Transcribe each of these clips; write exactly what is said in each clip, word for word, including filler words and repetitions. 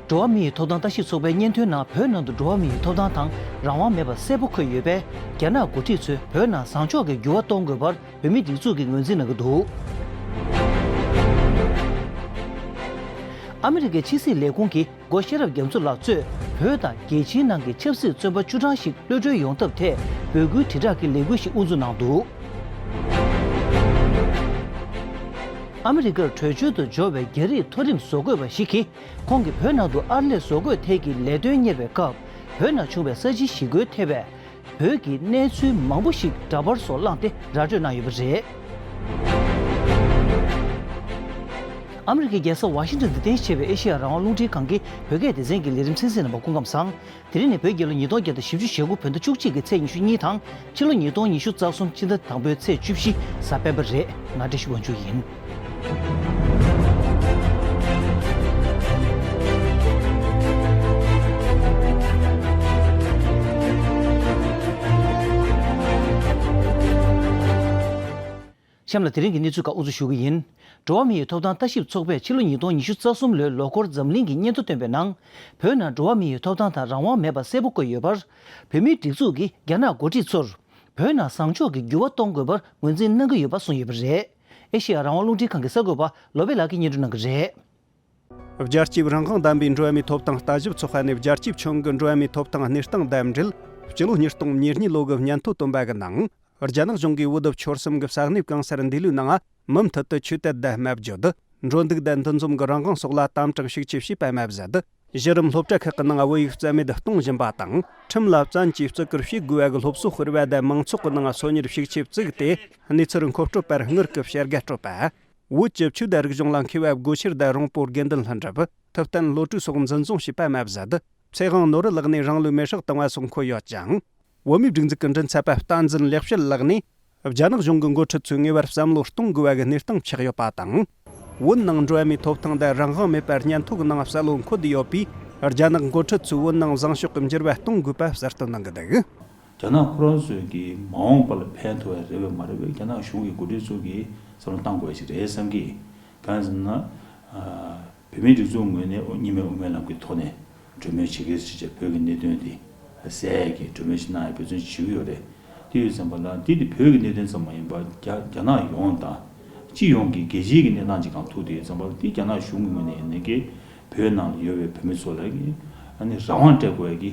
འགྲོ་བ་མིའི་ཐོབ་ཐང་ལྟ་ཞིབ་ཚོགས་པའི་སྙན་ཐོའི་ནང་བོད་ནང་དུ་འགྲོ་བ་མིའི་ཐོབ་ཐང་དང་རང་དབང་མེད་པ་གསལ་པོ་འཁོད་ཡོད་པས། རྒྱ་ནག་འགོ་ཁྲིད་ཚོས་བོད་ནང་བཟང་ཕྱོགས་ཀྱི་འགྱུར་བ་གཏོང་དགོས་པར་བོད་མིའི་སྒྲིག་འཛུགས་ཀྱིས་ངོས་འཛིན་གནང་གི་འདུག་ཨ་མི་རི་ཀའི་ཕྱི་སྲིད་ལས་ཁུངས་ཀྱིས་སྒོ་ཤེས་རབ་རྒྱ་མཚོ་ལགས་གཙོས་བོད་དང་རྒྱལ་སྤྱིའི་ནང་གི་ཆབ་སྲིད་བཙོན་པ་བཅུ་གྲངས་ཤིག་གློད་གྲོལ་ཡོང་ཐབས་ཐད་འབོད་སྐུལ་དྲིལ་བསྒྲགས་ཀྱི་ལས་འགུལ་ཞིག་དབུ་འཛུགས་གནང་འདུག་ཨ་མི་རི་ཀར་བྲོས་བྱོལ་དུ་འབྱོར་བའི་རྒྱ་རིགས་མཐོ་རིམ་བཟོ་བཀོད་པ་ཞིག་གིས། ཁོང་གིས་བོད་ནང་དུ་ཨར་ལས་བཟོ་བཀོད་ཐད་ཀྱི་ལས་དོན་གཉེར་བའི་སྐབས། བོད་ནང་བྱུང་བའི་ས་བྱི་ཞི་རྒོལ་ཐེ་བའི་བོད་ཀྱི་གནས་ཚུལ་མང་པོ་ཞིག་འདྲ་པར་སོགས་བླངས་ཏེ་ར་སྤྲོད་གནང་ཡོད་པ་རེད། ཨ་མི་རི་ཀའི་རྒྱལ་ས་ཝ་ཤིང་ཊོན་དུ་རྟེན་གཞི་བྱས་པའི་ཨེ་ཤེ་ཡ་རང་དབང་རླུང་འཕྲིན་ཁང་གི་བོད་སྐད་སྡེ་ཚན་གྱི་ལས་རིམ་གསན་གཟིགས་གནང་བར་སྐུ་ཁམས་བཟང་། དེ་རིང་ནི་བོད་རྒྱལ་ལོ་ཉིས་སྟོང་བརྒྱ་དང་བཞི་བཅུ་ཞེ་དགུ་བོད་ཟླ་བཅུ་གཅིག་གི་ཚེས་ཉི་ཤུ་གཉིས་དང་། ཕྱི་ལོ་ཉིས་སྟོང་ཉི་ཤུ་རྩ་གསུམ་ཕྱི་ཟླ་དང་པོའི་ཚེས་བཅུ་བཞི་གཟའ་སྤེན་པ་རེད། ང་བཀྲ་ཤིས་དབང་ཕྱུག་ཡིན། གཤམ་ལ་དེ་རིང་གི་གནས་ཚུལ་ཁག་དབུ་འཛུགས་ཞུ་གི་ཡིན། འགྲོ་བ་མིའི་ཐོབ་ཐང་ལྟ་ཞིབ་ཚོགས་པས་ཕྱི་ལོ་ཉིས་སྟོང་ཉི་ཤུ་རྩ་གསུམ་ལོའི་ལོ་འཁོར་འཛམ་གླིང་གི་སྙན་ཐོ་བཏོན་པའི་ནང་། བོད་ནང་འགྲོ་བ་མིའི་ཐོབ་ཐང་དང་རང་དབང་མེད་པ་གསལ་པོ་བཀོད་ཡོད་པར། བོད་མིའི་སྒྲིག་འཛུགས་ཀྱིས་རྒྱ་ནག་འགོ་ཁྲིད་ཚོར། བོད་ནང་བཟང་ཕྱོགས་ཀྱི་འགྱུར་བ་གཏོང་དགོས་པར་ངོས་འཛིན་གནང་གི་ཡོད་པ་གསུངས་ཡོད་པ་རེད། ཨེ་ཤེ་ཡ་རང་དབང་རླུང་འཕྲིན་ཁང་གི་གསར་འགོད་པ་བློ་བྷེ་ལགས་ཀྱིས་སྙན་སྒྲོན་གནང་གི་རེད། རྒྱལ་སྤྱིའི་རང་དབང་ལྡན་པའི་འགྲོ་བ་མིའི་ཐོབ་ཐང་ལྟ་ཞིབ་ཚོགས་པ་ནས་རྒྱལ་སྤྱིའི་ཁྱོན་གྱི་འགྲོ་བ་མིའི་ཐོབ་ཐང་གནས་སྟངས་དང་འབྲེལ། སྤྱི་ལོ་ཉིས་སྟོང་ཉེར་གཉིས་ལོ་གི་སྙན་ཐོ་བཏོན་པ་གི་ནང་། རྒྱ་ནག་གཞུང་གིས་བོད་ཕྱོགས་གསུམ་གྱི་ས་གནས་གང་སར་འདས་ལོའི་ནང་། མུ་མཐུད་དུ་ཆོས་དད་དང་སྨྲ་བརྗོད། འགྲོ་འདུག་དང་འདུ་འཛོམས་ཀྱི་རང་དབང་སོགས་ལ་དམ་དྲག་ཤུགས་ཆེ་བྱས་པ་མ་ཟད། གཞི་རིམ་སློབ་གྲྭ་ཁག་གི་ནང་བོད་ཡིག་རྩ་མེད་གཏོང་བཞིན་པ་དང་། ཁྲིམས་ལ་བཙན་གྱིས་བརྩི་བཀུར་བྱེད་དགོས་པ་གི་སློབ་གསོ་སྤེལ་བ་དང་། མང་ཚོགས་ཀྱི་ནང་སོ་ཉུལ་ཤུགས་ཆེ་བཙུགས་ཏེ། གནས་ཚུལ་མཁོ་སྤྲོད་པར་དངུལ་གྱི་བྱ་དགའ་སྤྲོད་པ། བོད་ཀྱི་ཆོས་དང་རིག་གཞུང་ལ་མཁས་པ་སྒོ་ཤེར་དང་རོང་པོ་དགེ་འདུན་ལྷུན་གྲུབ། ཐུབ་བསྟན་བློ་གྲོས་སོགས་འཛིན་བཟུང་བྱས་པ་མ་ཟད། ཚེ་དབང་ནོར་བུ་ལགས་ནས་རང་ལུས་མེར་སྲེག་བཏང་བ་སོགས་འཁོད་ཡོད་ཅིང་། བོད་མིའི་སྒྲིག་འཛུགས་ཀྱི་མགྲིན་ཚབ་པ་བསྟན་འཛིན་ལེགས་བཤད་ལགས་ནས། རྒྱ་ནག་གཞུང་གི་འགོ་ཁྲིད་ཚོས་ངེས་པར་བསམ་བློ་གཏོང་དགོས་པ་གི་གནས་སྟངས་ཆགས་ཡོད་པ་དང་། བོད་ནང་འགྲོ་བ་མིའི་ཐོབ་ཐང་དང་རང་དབང་མེད་པར་སྙན་ཐོ་གི་ནང་གསལ་བོ་འཁོད་ཡོད་པས། རྒྱ་ནག་འགོ་ཁྲིད་ཚོས་བོད་ནང་བཟང་ཕྱོགས་ཀྱི་འགྱུར་བ་གཏོང་དགོས་པ་གསལ་སྟོན་གནང་གི་འདུག་རྒྱ་ནག་ཁོ་རང་ཚོས་ཀྱི་མ་འོངས་པ་ལ་ཕན་ཐོགས་པ་རེད་པས་མ་རེད་པས། རྒྱ་ནག་གཞུང་གི་འགོ་ཁྲིད་ཚོ་གིས་བསམ་བློ་གཏང་དགོས་ཡ་ཞིག་རེད་བསམ་གི། གང་ཡིན་ཟེར་ན། ཨ། བོད་མིའི་སྒྲིག་འཛུགས་ངོས་ནས་གཉིས་སྨན་དབུ་མའི་ལམ་གྱི་ཐོག་ནས་གྲོས་མོལ་བྱེད་ཀྱི་ཟེར་བྱས་བོད་ཀྱི་གནད་དོན་དེ་གསལ་ཡས་ཀྱི་གྲོས་མོལ་ཞིག་གནང་ཡ་འབད་བརྩོན་བྱེད་ཀྱི་ཡོད་རེད། དེ་ཡོད་ཙམ་པ་ལ་འདི་ནི་བོད་ཀྱི་གནད་དོན་ཙམ་མ་ཡིན་པར་རྒྱ་རྒྱ་ནག་ཡོངས་དང་སྤྱི་ཡོངས་ཀྱི་རྒྱལ་སྤྱིའི་གི་གནས་སྟངས་ཅིག་གང་ཐུག་དེ་ཡོད་ཙམ་པ་ལ་འདི་རྒྱ་ནག་གཞུང་གི་ངོས་ནས་ཡིན་ནའི་གི་བོད་ནང་ལ་ཡོད་པའི་བོད་མི་ཚོ་ལ་གི་ཨ་ནི་རང་དབང་སྤྲད་དགོས་ཡ་གི་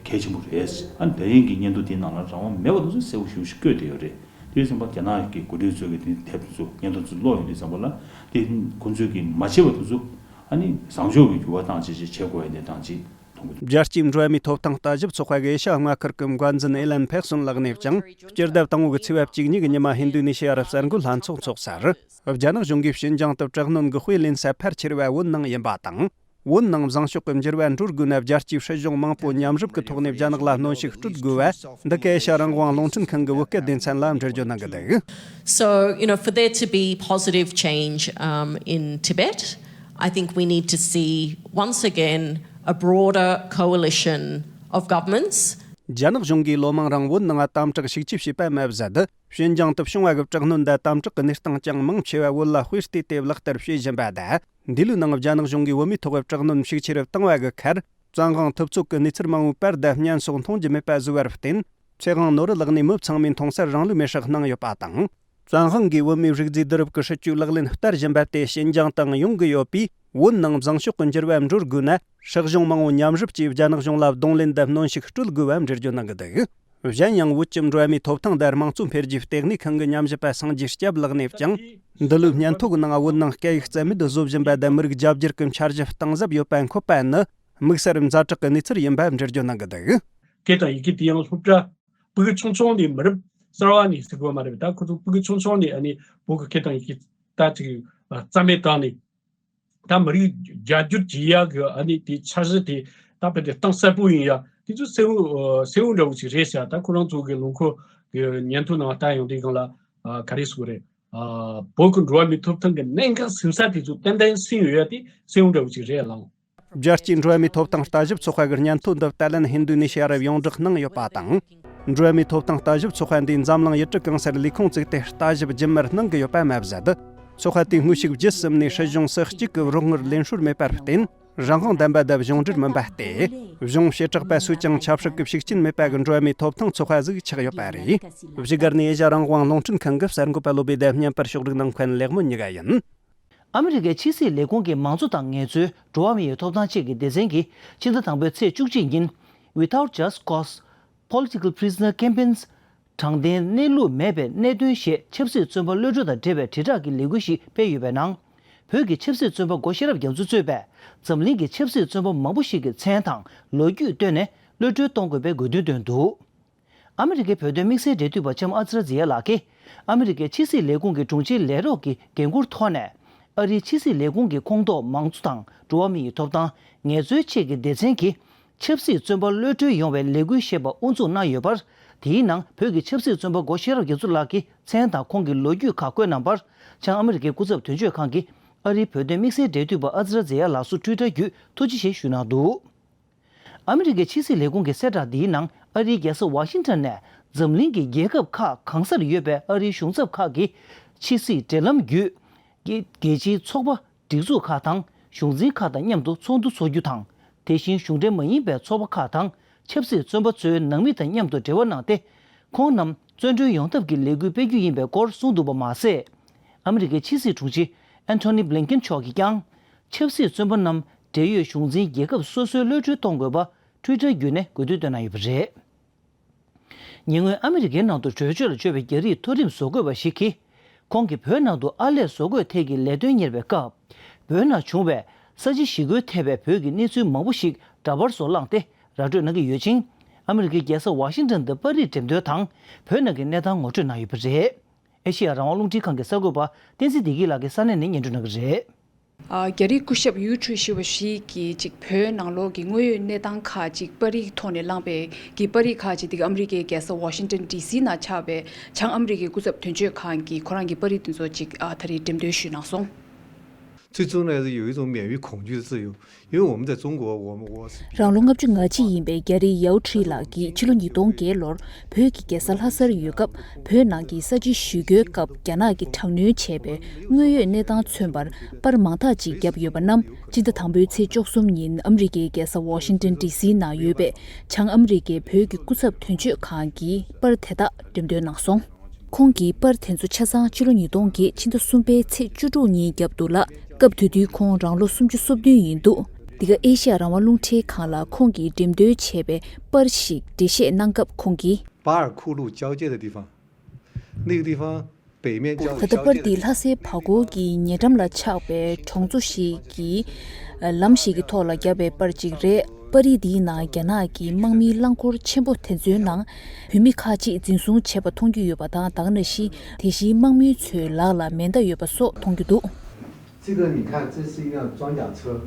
གལ་ཆེན་པོ་རེད། ཨ་ནི་དེ་རིང་གི་སྙན་ཐོ་དེའི་ནང་ལ་རང་དབང་མེད་པ་དེ་ཚོ་གསལ་པོ་ཞེ་པོ་ཞིག་བཀོད་བསྡད་ཡོད་རེད། དེ་ཡོད་ཙམ་པ་རྒྱ་ནག་གི་འགོ་ཁྲིད་ཚོས་གི་དེ་དེབ་དེ་ཚོ་སྙན་ཐོ་དེ་ཚོ་ཀློག་ཡོང་དུས་ཙམ་པ་ལ་དེ་ཁོང་ཚོས་གི་མ་བྱས་པ་དེ་ཚོ་ཨ་ནི་བཟང་ཕྱོགས་ཀྱི་འགྱུར་བ་བཏང་བྱས་བྱས་བྱེད་དགོས་ཡ་གནས་སྟངས་ཅིག་མཐོང་གི་འདུག་རྒྱལ་སྤྱིའི་འགྲོ་བ་མིའི་ཐོབ་ཐང་ལྟ་ཞིབ་ཚོགས་པ་གི་ཨེ་ཤ་ཡ་མངའ་ཁུལ་གྱི་འགོ་འཛིན་ཨེ་ལན་ཕེག་སོན་ལགས་ནས་ཀྱང་སྤྱི་ཟླ་དང་པོ་གི་ཚེས་པ་བཅུ་གཉིས་གི་ཉི་མ་ཧིན་རྡུ་ནི་ཤི་ཡ་རུ་གསར་འགོད་ལྷན་ཚོགས་འཚོགས་སར། རྒྱ་ནག་གཞུང་གིས་ཞིན་ཅང་དུ་དྲག་གནོན་གྱི་དཔེ་ལེན་ས་ཕལ་ཆེར་བ་བོད་ནང་ཡིན་པ་དང་། བོད་ནང་བཟང་ཕྱོགས་ཀྱི་འགྱུར་བ་འགྲོ་དགོས་ན། རྒྱལ་སྤྱིའི་སྲིད་གཞུང་མང་པོ་མཉམ་རུབ་ཀྱི་ཐོག་ནས་རྒྱ་ནག་ལ་གནོན་ཤུགས་སྤྲོད་དགོས་པ། འདི་ག་ཨེ་ཤ་རང་དབང་རླུང་འཕྲིན་ཁང་གི་བོད་སྐད་སྡེ་ཚན་ལ་འགྲེལ་བརྗོད་གནང་གི་འདུག So, you know, for there to be positive change, um, in Tibet, I think we need to see once again a broader coalition of governments. རྒྱ་ནག་གཞུང་གིས་ལོ་མང་རིང་བོད་ནང་དམ་དྲག་ཤུགས་ཆེ་བྱས་པ་མ་ཟད། ཞིན་ཅང་དུ་བྱུང་བ་གི་དྲག་གནོན་དང་དམ་དྲག་གི་གནས་སྟངས་ཅུང་མང་ཆེ་བ་བོད་ལ་དཔེ་བལྟས་ཏེ་ལག་བསྟར་བྱེད་བཞིན་པ་དང་། འདི་ལོའི་ནང་རྒྱ་ནག་གཞུང་གིས་བོད་མིའི་ཐོག་དྲག་གནོན་ཤུགས་ཆེ་རུ་བཏང་བ་གི་ཁར། བཙན་དབང་ཐུབ་ཚོད་ཀྱི་གནས་ཚུལ་མང་པོའི་པར་དང་བརྙན་སོགས་མཐོང་རྒྱུ་མེད་པ་བཟོས་པར་བརྟེན། ཚེ་དབང་ནོར་བུ་ལགས་ནས་མི་ཚང་མས་མཐོང་སར་རང་ལུས་མེར་སྲེག་གནང་ཡོད་པ་དང་། བཙན་དབང་གིས་བོད་མིའི་རིགས་རྫས་བསྡུ་རུབ་ཀྱི་སྲིད་ཇུས་ལག་ལེན་བསྟར་བཞིན་པ་དེ་ཞིན་ཅང་དང་ཡོང་གི་ཡོད་པས། བོད་ནང་བཟང་ཕྱོགས་ཀྱི་འགྱུར་བ་འགྲོ་དགོས་ན། སྲིད་གཞུང་མང་པོ་མཉམ་རུབ་ཀྱིས་རྒྱ་ནག་གཞུང་ལ་གདོང་ལེན་དང་གནོན་ཤུགས་སྤྲོད་དགོས་པ་འགྲེལ་བརྗོད་གནང་གི་འདུག་གཞན་ཡང་བོད་ཀྱི་འགྲོ་བ་མིའི་ཐོབ་ཐང་དང་དམངས་གཙོ་འཕེལ་རྒྱས་ལྟེ་གནས་ཁང་གི་ཉམས་ཞིབ་པ་སངས་རྒྱས་སྐྱབས་ལགས་ནས་ཀྱང་། འདི་ལོའི་སྙན་ཐོ་གི་ནང་བོད་ནང་སྐད་ཡིག་རྩ་མེད་བཟོ་བཞིན་པ་དང་མི་རིགས་རྒྱ་བསྒྱུར་གྱི་འཆར་གཞི་གཏིང་ཟབ་ཡོད་པ་འཁོད་པ་ནི། དམིགས་བསལ་ཛ་དྲག་གི་གནས་ཚུལ་ཡིན་པ་འགྲེལ་བརྗོད་གནང་གི་འདུག་སྐད་དང་ཡི་གེ་དེ་ཡང་སློབ་གྲྭ་ཕྲུ་གུ་ཆུང་ཆུང་ནས་མི་རབས་གསར་བ་ནས་ཟེར་དགོས་མ་རེད། ད་ཁོ་ཚོ་ཕྲུ་གུ་ཆུང་ཆུང་ནས་ཨ་ནི་བོད་ཀྱི་སྐད་དང་ཡི་གེ་ད་ཅིག་རྩ་མེད་བཏང་ནས། ད་མི་རིགས་རྒྱ་སྒྱུར་བྱེད་ཡག་གི་ཨ་ནི་དེ་འཆར་གཞི་དེ་ད་དཔེ་དེ་གཏིང་ཟབ་པོ་ཡིན་ཡ། དེ་ཚོ་གསལ་བོ་གསལ་བོ་འདྲ་བོ་ཅིག་རེད་ཤག་ད་ཁོ་རང་ཚོ་གི་ལོ་འཁོར་གི་སྙན་ཐོ་ནང་ལྟ་ཡོང་དུས་སྒང་ལ་ག་རེ་ཟེར་དགོས་རེད། བོད་ཀྱི་འགྲོ་བ་མིའི་ཐོབ་ཐང་གི་གནད་འགག་ཟིན་ས་དེ་ཚོ་ཏན་ཏན་ཟིན་ཡོད་ཡ་དེ་གསལ་བོ་འདྲ་བོ་ཅིག་རེད་ལགས། རྒྱལ་སྤྱིའི་འགྲོ་བ་མིའི་ཐོབ་ཐང་ལྟ་ཞིབ་ཚོགས་པ་གི་སྙན་ཐོ་འདི་ཏཱ་ལན་ཧིན་རྡུ་ནི་ཤི་ཡ་རུ་ཡོངས་བསྒྲགས་གནང་ཡོད་པ་དང་། འགྲོ་བ་མིའི་ཐོབ་ཐང་ལྟ་ཞིབ་ཚོགས་པ་འདིས་འཛམ་གླིང་ཡུལ་གྲུ་གང་སར་ལས་ཁུངས་བཙུགས་ཏེ་ལྟ་ཞིབ་རྒྱུན་མར་གནང་གི་ཡོད་པ་མ་ཟད། ཚོགས་པ་དེའི་དངོས་ཤུགས་བརྒྱུད་གསུམ་ནས་སྲིད་གཞུང་སུ་གཅིག་གི་རོགས་དངུལ་ལེན་སྲོལ་མེད་པར་བརྟེན། རང་དབང་ལྡན་པ་དང་གཞུང་འབྲེལ་མིན་པ་སྟེ། གཞུང་བྱེ་བྲག་པ་སུས་ཀྱང་ཆབ་སྲིད་ཀྱི་ཤུགས་རྐྱེན་མེད་པ་གི་འགྲོ་བ་མིའི་ཐོབ་ཐང་ཚོགས་པ་ཟིག་ཆགས་ཡོད་པ་རེད། བཞུགས་སྒར་ནས་ཨེ་ཤ་རང་དབང་རླུང་འཕྲིན་ཁང་གི་གསར་འགོད་པ་བློ་བྷེ་དང་བརྙན་པར་ཕྱོགས་སྒྲིག་གནང་མཁན་ལེགས་མོ་གཉིས་ཀ་ཡིན། ཨ་མི་རི་ཀའི་ཕྱི་སྲིད་ལས་ཁུངས་ཀྱི་མང་གཙོ་དང་ངལ་རྩོལ་འགྲོ་བ་མིའི་ཐོབ་ཐང་བཅས་ཀྱི་སྡེ་ཚན་གྱིས་ཕྱི་ཟླ་དང་པོའི་ཚེས་བཅུ་གཅིག་ཉིན། Without Just Cause, Political Prisoner Campaigns དྲང་བདེན་གནས་ལུགས་མེད་པའི་གནད་དོན་ཞེས་ཆབ་སྲིད་བཙོན་པ་གློད་གྲོལ་དང་འབྲེལ་བའི་དྲིལ་བསྒྲགས་ཀྱི་ལས་འགུལ་ཞིག་སྤེལ་ཡོད་པའི་ནང་། བོད་ཀྱི་ཆབ་སྲིད་བཙོན་པ་སྒོ་ཤེས་རབ་རྒྱ་མཚོ་གཙོས་པའི་འཛམ་གླིང་གི་ཆབ་སྲིད་བཙོན་པ་མང་པོ་ཞིག་གི་མཚན་དང་ལོ་རྒྱུས་བཏོན་ནས་གློད་གྲོལ་གཏོང་དགོས་པའི་དགོས་འདུན་བཏོན་འདུག་ཨ་མི་རི་ཀའི་བོད་དོན་དམིགས་བསལ་འབྲེལ་མཐུད་པ་ལྕམ་ཨ་ཛི་ར་ཛི་ཡ་ལགས་ཀྱིས། ཨ་མི་རི་ཀའི་ཕྱི་སྲིད་ལས་ཁུངས་ཀྱི་དྲུང་ཆེའི་ལས་རོགས་ཀྱི་འགན་འཁུར་ཐོག་ནས། ཨ་རིའི་ཕྱི་སྲིད་ལས་ཁུངས་ཀྱི་ཁོངས་གཏོགས་མང་གཙོ་དང་འགྲོ་བ་མིའི་ཐོབ་ཐང་ངལ་རྩོལ་བཅས་ཀྱི་སྡེ་ཚན་གྱིས། ཆབ་སྲིད་བཙོན་པ་གློད་གྲོལ་ཡོང་བའི་ལས་འགུལ་ཞེས་པ་དབུ་འཛུགས་གནང་ཡོད་པར། དེའི་ནང་བོད་ཀྱི་ཆབ་སྲིད་བཙོན་པ་སྒོ་ཤེས་རབ་རྒྱ་མཚོ་ལགས་ཀྱི་མཚན་དང་ཁོང་གི་ལོ་རྒྱུས་ཁག་བཀོད་གནང་བར། བྱང་ཨ་མི་རི་ཀའི་སྐུ་ཚབ་དོན་གཅོད་ཁང་གིས་ཨ་རིའི་བོད་དོན་དམིགས་བསལ་འབྲེལ་མཐུད་པ་ཨ་ཛི་ར་ཛེ་ཡ་ལགས་སུ་ཊུའི་ཊར་བརྒྱུད་ཐུགས་རྗེ་ཆེ་ཞུས་གནང་འདུག་ཨ་མི་རི་ཀའི་ཕྱི་སྲིད་ལས་ཁུངས་ཀྱི་གསལ་བསྒྲགས་འདིའི་ནང་ཨ་རིའི་རྒྱལ་ས་ཝ་ཤིང་ཊོན་ནས་འཛམ་གླིང་གི་རྒྱལ་ཁབ་ཁག་གང་སར་ཡོད་པའི་ཨ་རིའི་གཞུང་ཚབ་ཁག་གི་ཕྱི་སྲིད་འབྲེལ་ལམ་བརྒྱུད། རྒྱལ་སྤྱིའི་ཚོགས་པ། སྒྲིག་འཛུགས་ཁག་དང་གཞུང་འཛིན་ཁག་དང་མཉམ་དུ་ཚོགས་འདུ་འཚོགས་རྒྱུ་དང་། དེ་བཞིན་གཞུང་འབྲེལ་མ་ཡིན་པའི་ཚོགས་པ་ཁག་དང་ཆབ་སྲིད་བཙོན་པ་ཚོའི་ནང་མི་དང་མཉམ་དུ་འབྲེལ་བ་གནང་སྟེ། ཁོང་རྣམས་བཙོན་གྲོལ་ཡོང་ཐབས་ཀྱི་ལས་འགུལ་སྤེལ་རྒྱུ་ཡིན་པའི་སྐོར་གསུངས་འདུག་པ་མ་ཟད། ཨ་མི་རི་ཀའི་ཕྱི་སྲིད་དྲུང་ཆེ་ཨན་ཐོ་ནི་བྷི་ལིན་ཀེན་མཆོག་གིས་ཀྱང་། ཆབ་སྲིད་བཙོན་པ་རྣམས་འབྲེལ་ཡོད་གཞུང་འཛིན་རྒྱལ་ཁབ་སོ་སོའི་གློད་གྲོལ་གཏོང་དགོས་པ་ཊུའི་ཊར་བརྒྱུད་ནས་དགོས་འདུན་བཏོན་གནང་ཡོད་པ་རེད། ཉེ་སྔོན་ཨ་མི་རི་ཀའི་ནང་དུ་བྲོས་བྱོལ་ལ་བྱོན་པའི་རྒྱ་རིགས་མཐོ་རིམ་བཟོ་བཀོད་པ་ཞིག་གིས། ཁོང་གིས་བོད་ནང་དུ་ཨར་ལས་བཟོ་བཀོད་ཐད་ཀྱི་ལས་དོན་གཉེར་བའི་སྐབས། བོད་ནང་བྱུང་བའི་ས་བྱི་ཞི་རྒོལ་ཐེབས་པའི་བོད་ཀྱི་གནས་ཚུལ་མང་པོ་ཞིག་འདྲ་པར་བཟོ་བླངས་ཏེ་ར་སྤྲོད་གནང་གི་ཡོད་ཅིང་། ཨ་མི་རི་ཀའི་རྒྱལ་ས་ཝ་ཤིང་ཊོན་དུ་པར་རིས་འགྲེམས་སྟོན་དང་བོད་ནང་གི་གནས་སྟངས་ངོ་སྤྲོད་གནང་ཡོད་པ་རེད། ཨེ་ཤེ་ཡ་རང་དབང་རླུང་འཕྲིན་ཁང་གི་གསར་འགོད་པ་བསྟན་འཛིན་བདེ་སྐྱིད་ལགས་ཀྱིས་ས་གནས་ནས་སྙན་སྒྲོན་གནང་གི་རེད། ཨ། རྒྱ་རིགས་སྐུ་ཞབས་ཡུའུ་ཁྲུའི་ཞུ་བ་ཞིག་གིས་ཅིག་བོད་ནང་ལོགས་ཀྱི་དངོས་ཡོད་གནས་སྟངས་ཁག་ཅིག་པར་རིས་ཐོག་ནས་བླངས་པའི་གི་པར་རིས་ཁག་ཅིག་དེ་ག་ཨ་མི་རི་ཀའི་རྒྱལ་ས་ཝ་ཤིང་ཊོན་ཌི་སི་ནང་ཆགས་པའི་བྱང་ཨ་མི་རི་ཀའི་སྐུ་ཚབ་དོན་གཅོད་ཁང་གིས་ཁོ་རང་གི་པར་རིས་དེ་ཚོ་ཅིག་ཨ་ད་རེས་འགྲེམས་སྟོན་ཞུས་གནང་སོང་། 最终呢，是有一种免于恐惧的自由，因为我们在中国，我们我是 རང་ལོ་ལྔ་བཅུ་ང་གཅིག་ཡིན་པའི་རྒྱ་རིགས་ཡའོ་ཁྲི་ལགས་ཀྱིས་ཕྱི་ལོ་ཉིས་སྟོང་བརྒྱད་ལོར་བོད་ཀྱི་རྒྱལ་ས་ལྷ་སར་ཡོད་སྐབས། བོད་ནང་གི་ས་བྱི་ཞི་རྒོལ་སྐབས་རྒྱ་ནག་གིས་དྲག་གནོན་བྱས་པའི་དངོས་ཡོད་གནས་སྟངས་མཚོན་པར་པར་མང་དག་ཅིག་བརྒྱབ་ཡོད་པ་རྣམས་སྤྱི་ཟླ་དང་པོའི་ཚེས་བཅུ་གསུམ་ཉིན་ཨ་མི་རི་ཀའི་རྒྱལ་ས་ཝ་ཤིང་ཊོན་ཌི་སི་ནང་ཡོད་པའི་བྱང་ཨ་མི་རི་ཀའི་བོད་ཀྱི་སྐུ་ཚབ་དོན་གཅོད་ཁང་གིས་པར་དེ་དག་འགྲེམས་སྟོན་གནང་སོང་། ཁོང་གིས་པར་དེ་ཚོ་ཆ་ཚང་ཕྱི་ལོ་ཉིས་སྟོང་བརྒྱད་ཕྱི་ཟླ་གསུམ་པའི་ཚེས་བཅུ་དྲུག་ཉིན་བརྒྱབ་འདུག་ལ། སྐབས་དེ་དུས་ཁོང་རང་ལོ་སུམ་ཅུ་སོ་བདུན་ཡིན་འདུག་འདི་ག་ཨེ་ཤ་ཡ་རང་དབང་རླུང་འཕྲིན་ཁང་ལ་ཁོང་གིས་འགྲེམས་སྟོན་བྱས་པའི་པར་ཞིག་འགྲེལ་བཤད་གནང་སྐབས་ཁོང་གིས། 巴尔库路交界的地方，那个地方北面叫 ད་ལྟ་པར་འདི་ལྷ་སའི་བར་སྐོར་གྱི་ཉེ་འགྲམ་ལ་ཆགས་པའི་གྲོང་ཚོ་ཞིག་གི་ལམ་ཞིག་གི་ཐོག་ལ་བརྒྱབ་པའི་པར་ཅིག་རེད། པར་རིས་འདིའི་ནང་རྒྱ་ནག་གི་དམག་མིའི་རླངས་འཁོར་ཆེན་པོ་དེ་ཚོའི་ནང་བོད་མི་ཁག་ཅིག་འཛིན་བཟུང་བྱས་པ་མཐོང་རྒྱུ་ཡོད་པ་དང་། ད་ག་ནང་བཞིན་དེ་བཞིན་དམག་མི་ཚོའི་ལག་ལ་མེ་མདའ་ཡོད་པ་སོགས་མཐོང་རྒྱུ་འདུག 这个你看，这是一辆装甲车，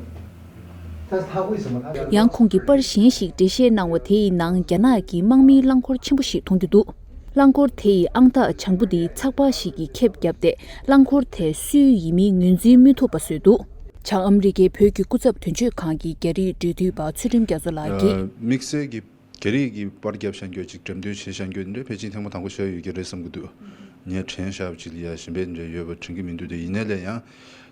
但是它为什么它要 ཡང་ཁོང་གིས་པར་གཞན་ཞིག་འགྲེལ་བཤད་གནང་བ་དེའི་ནང་རྒྱ་ནག་གི་དམག་མིའི་རླངས་འཁོར་ཆེན་པོ་ཞིག་མཐོང་རྒྱུ་འདུག་རླངས་འཁོར་དེ་ཡི་ཨང་རྟགས་བྱང་བུ་དེ་ཚགས་པར་ཞིག་གིས་ཁེབས་བརྒྱབ་སྟེ། རླངས་འཁོར་དེ་སུའི་ཡིན་མིན་ངོས་འཛིན་མི་ཐུབ་པ་བཟོས་འདུག་བྱང་ཨ་མི་རི་ཀའི་བོད་ཀྱི་སྐུ་ཚབ་དོན་གཅོད་ཁང་གི་རྒྱ་རིགས་འབྲེལ་མཐུད་པ་ཚུལ་ཁྲིམས་རྒྱ་མཚོ་ལགས་ཀྱིས། ཨ། དམིགས་བསལ་གྱི་རྒྱ་རིགས་ཀྱིས་པར་བརྒྱབ་བཞག་རྒྱུ་ཅིག་འགྲེམས་སྟོན་བྱས་བཞག་རྒྱུ་འདི་འདྲ་ཕལ་ཆེར་ཐེངས་མ་དང་པོ་ཞིག་ཡོད་ཀྱི་རེད་བསམ་གྱི་འདུག་ངས་དྲན་བཞག་པ་ཅིག་ལ་ཡ་གཞན་པ་འདི་འདྲ་ཡོད་པ་དྲན་གྱི་མི་འདུག་དེ་ཡིན་ནའི་ལས་ཡང་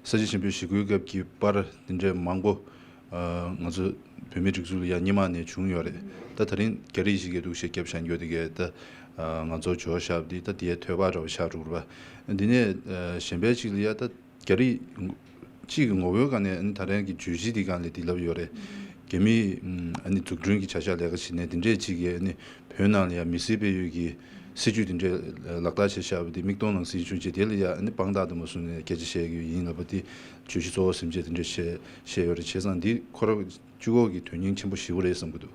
ས་བྱི་ཞིང་བོད་ཞི་རྒོལ་སྐབས་ཀྱི་པར་འདི་འདྲ་མང་པོ། ཨ། ང་ཚོ་བོད་མིའི་སྒྲིག་འཛུགས་ལ་ཡ་སྔོན་མ་ནས་བྱུང་ཡོད་རེད། ད་དེ་རིང་རྒྱ་རིགས་ཤིག་གིས་འདུག་བཤད་རྒྱབ་བཞག་རྒྱུ་དེ་གས་ད། ཨ། ང་ཚོ་འབྱོར་བཞག་པ་འདི་ད་དེའི་ཐོས་པ་འདྲ་བོ་ཆགས་འགྲོ་གི་རེད་པ། འདི་ནས། ཨ། གཞན་པའི་ཅིག་ལ་ཡ་ད། རྒྱ་རིགས་གཅིག་གི་ངོ་བོའི་སྒང་ནས་ཨ་ནི་ད་རེས་ཀྱི་བརྗོད་གཞི་འདི་སྒང་ལ་འདི་ལབ་ཡོད་རེད། རྒྱ་མིས་ཨ་ནི་འཛུགས་སྐྲུན་གྱི་བྱ་གཞག་ལས་ཀ་བྱས་ནས་འདི་འདྲས་ཅིག་གིས་ཨ་ནི་བོད་ནང་ལ་ཡང་མི་སེར་སྤེལ་ཡུལ་གྱི་སྲིད་ཇུས་འདི་འདྲས་ལག་བསྟར་བྱས་བཞག་པ་འདི་མིག་མཐོང་ནང་གསལ་བྱུང་རྗེས་དེ་ལ་ཡང་ཨ་ནི་དཔང་རྟགས་དུ་མ་བཟུང་ནས་སྐད་ཆ་བཤད་ཀྱི་ཡིན་ལབ་པ་འདི་བརྗོད་གཞི་གཙོ་བོ་ཟིན་བྱས་འདི་འདྲས་བཤད་བཤད་ཡོད་རེད། བྱས་ཙང་འདི་ཁོ་རང་། གཅིག་པོ་གི་དོན་སྙིང་ཆེན་པོ་ཞེ་པོ་རེད་བསམ་གྱི་འདུག་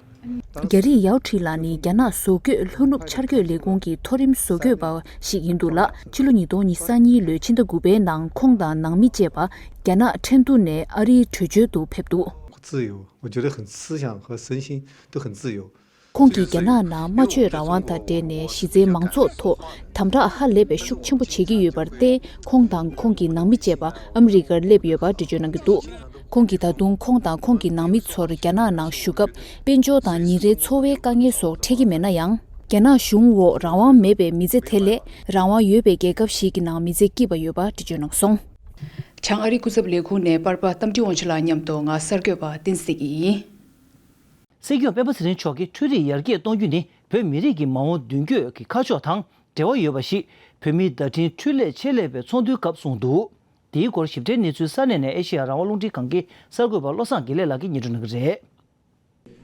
རྒྱ་རིགས་ཡའོ་ཁྲི་ལགས་ནི་རྒྱ་ནག་བཟོ་བཀོད་ལྷོ་ནུབ་འཆར་འགོད་ལས་ཁུངས་ཀྱི་མཐོ་རིམ་བཟོ་བཀོད་པ་ཞིག་ཡིན་འདུག་ལ། ཕྱི་ལོ་ཉིས་སྟོང་ཉི་ཤུ་རྩ་གཉིས་ལོའི་ཕྱི་ཟླ་དགུ་པའི་ནང་ཁོང་དང་ནང་མི་བཅས་པ་རྒྱ་ནག་ཁྲེང་ཏུ་ནས་ཨ་རིའི་བྲོས་བྱོལ་དུ་ཕེབས་འདུག 自由，我觉得很思想和身心都很自由。 ཁོང་གིས་རྒྱ་ནག་ནང་སྨྲ་བརྗོད་རང་དབང་དང་འབྲེལ་ནས་གཞི་རྩའི་མང་ཚོགས་ཐོག་དམ་དྲག་ཧ་ལས་པའི་ཤུགས་ཆེན་པོ་བྱེད་ཀྱི་ཡོད་པར་བརྟེན། ཁོང་དང་ཁོང་གི་ནང་མི་བཅས་པ་ཨ་མི་རི་ཀར་སླེབས་ཡོད་པ་འགྲེལ་བརྗོད་གནང་གི་འདུག་ཁོང་གིས་ད་དུང་ཁོང་དང་ཁོང་གི་ནང་མི་ཚོར་རྒྱ་ནག་ནང་བཞུགས་སྐབས་དཔལ་འབྱོར་དང་ཉིན་རེའི་འཚོ་བའི་དཀའ་ངལ་སོགས་འཕྲད་ཀྱི་མེད་ན་ཡང་། རྒྱ་ནག་གཞུང་འོག་རང་དབང་མེད་པའི་མི་ཚེ་དེ་ལས་རང་དབང་ཡོད་པའི་རྒྱལ་ཁབ་ཞིག་གི་ནང་མི་ཚེ་སྐྱིད་པ་ཡོད་པ་འགྲེལ་བརྗོད་གནང་སོང་། བྱང་ཨ་རིའི་སྐུ་ཚབ་ལས་ཁུངས་ནས་པར་པ་རྟ་མགྲིན་དབང་ཕྱུག་ལགས་མཉམ་དུ་ང་གསར་འགོད་པ་བསྟན་འཛིན་བདེ་སྐྱིད་ཡིན། སྲིད་སྐྱོང་སྤེན་པ་ཚེ་རིང་མཆོག་གིས་འཕྲུལ་རིག་ཡར་རྒྱས་གཏོང་རྒྱུ་ནི་བོད་མི་རིགས་ཀྱི་མ་འོངས་མདུན་སྐྱོད་ཀྱི་ཁ་ཕྱོགས་དང་འབྲེལ་བ་ཡོད་པ་ཞིག་བོད་མིའི་བརྡ་འཕྲིན་འཕྲུལ་ལས་ཆེད་ལས་པའི་ཚོགས་འདུའི་སྐབས་གསུངས་འདུག་དེའི་སྐོར་ཞིབ་ཕྲའི་གནས་ཚུལ་ས་གནས་ནས་ཨེ་ཤེ་ཡ་རང་དབང་རླུང་འཕྲིན་ཁང་གི་གསར་འགོད་པ་བློ་བཟང་དགེ་ལེགས་ལགས་ཀྱིས་སྙན་སྒྲོན་གནང་གི་རེད།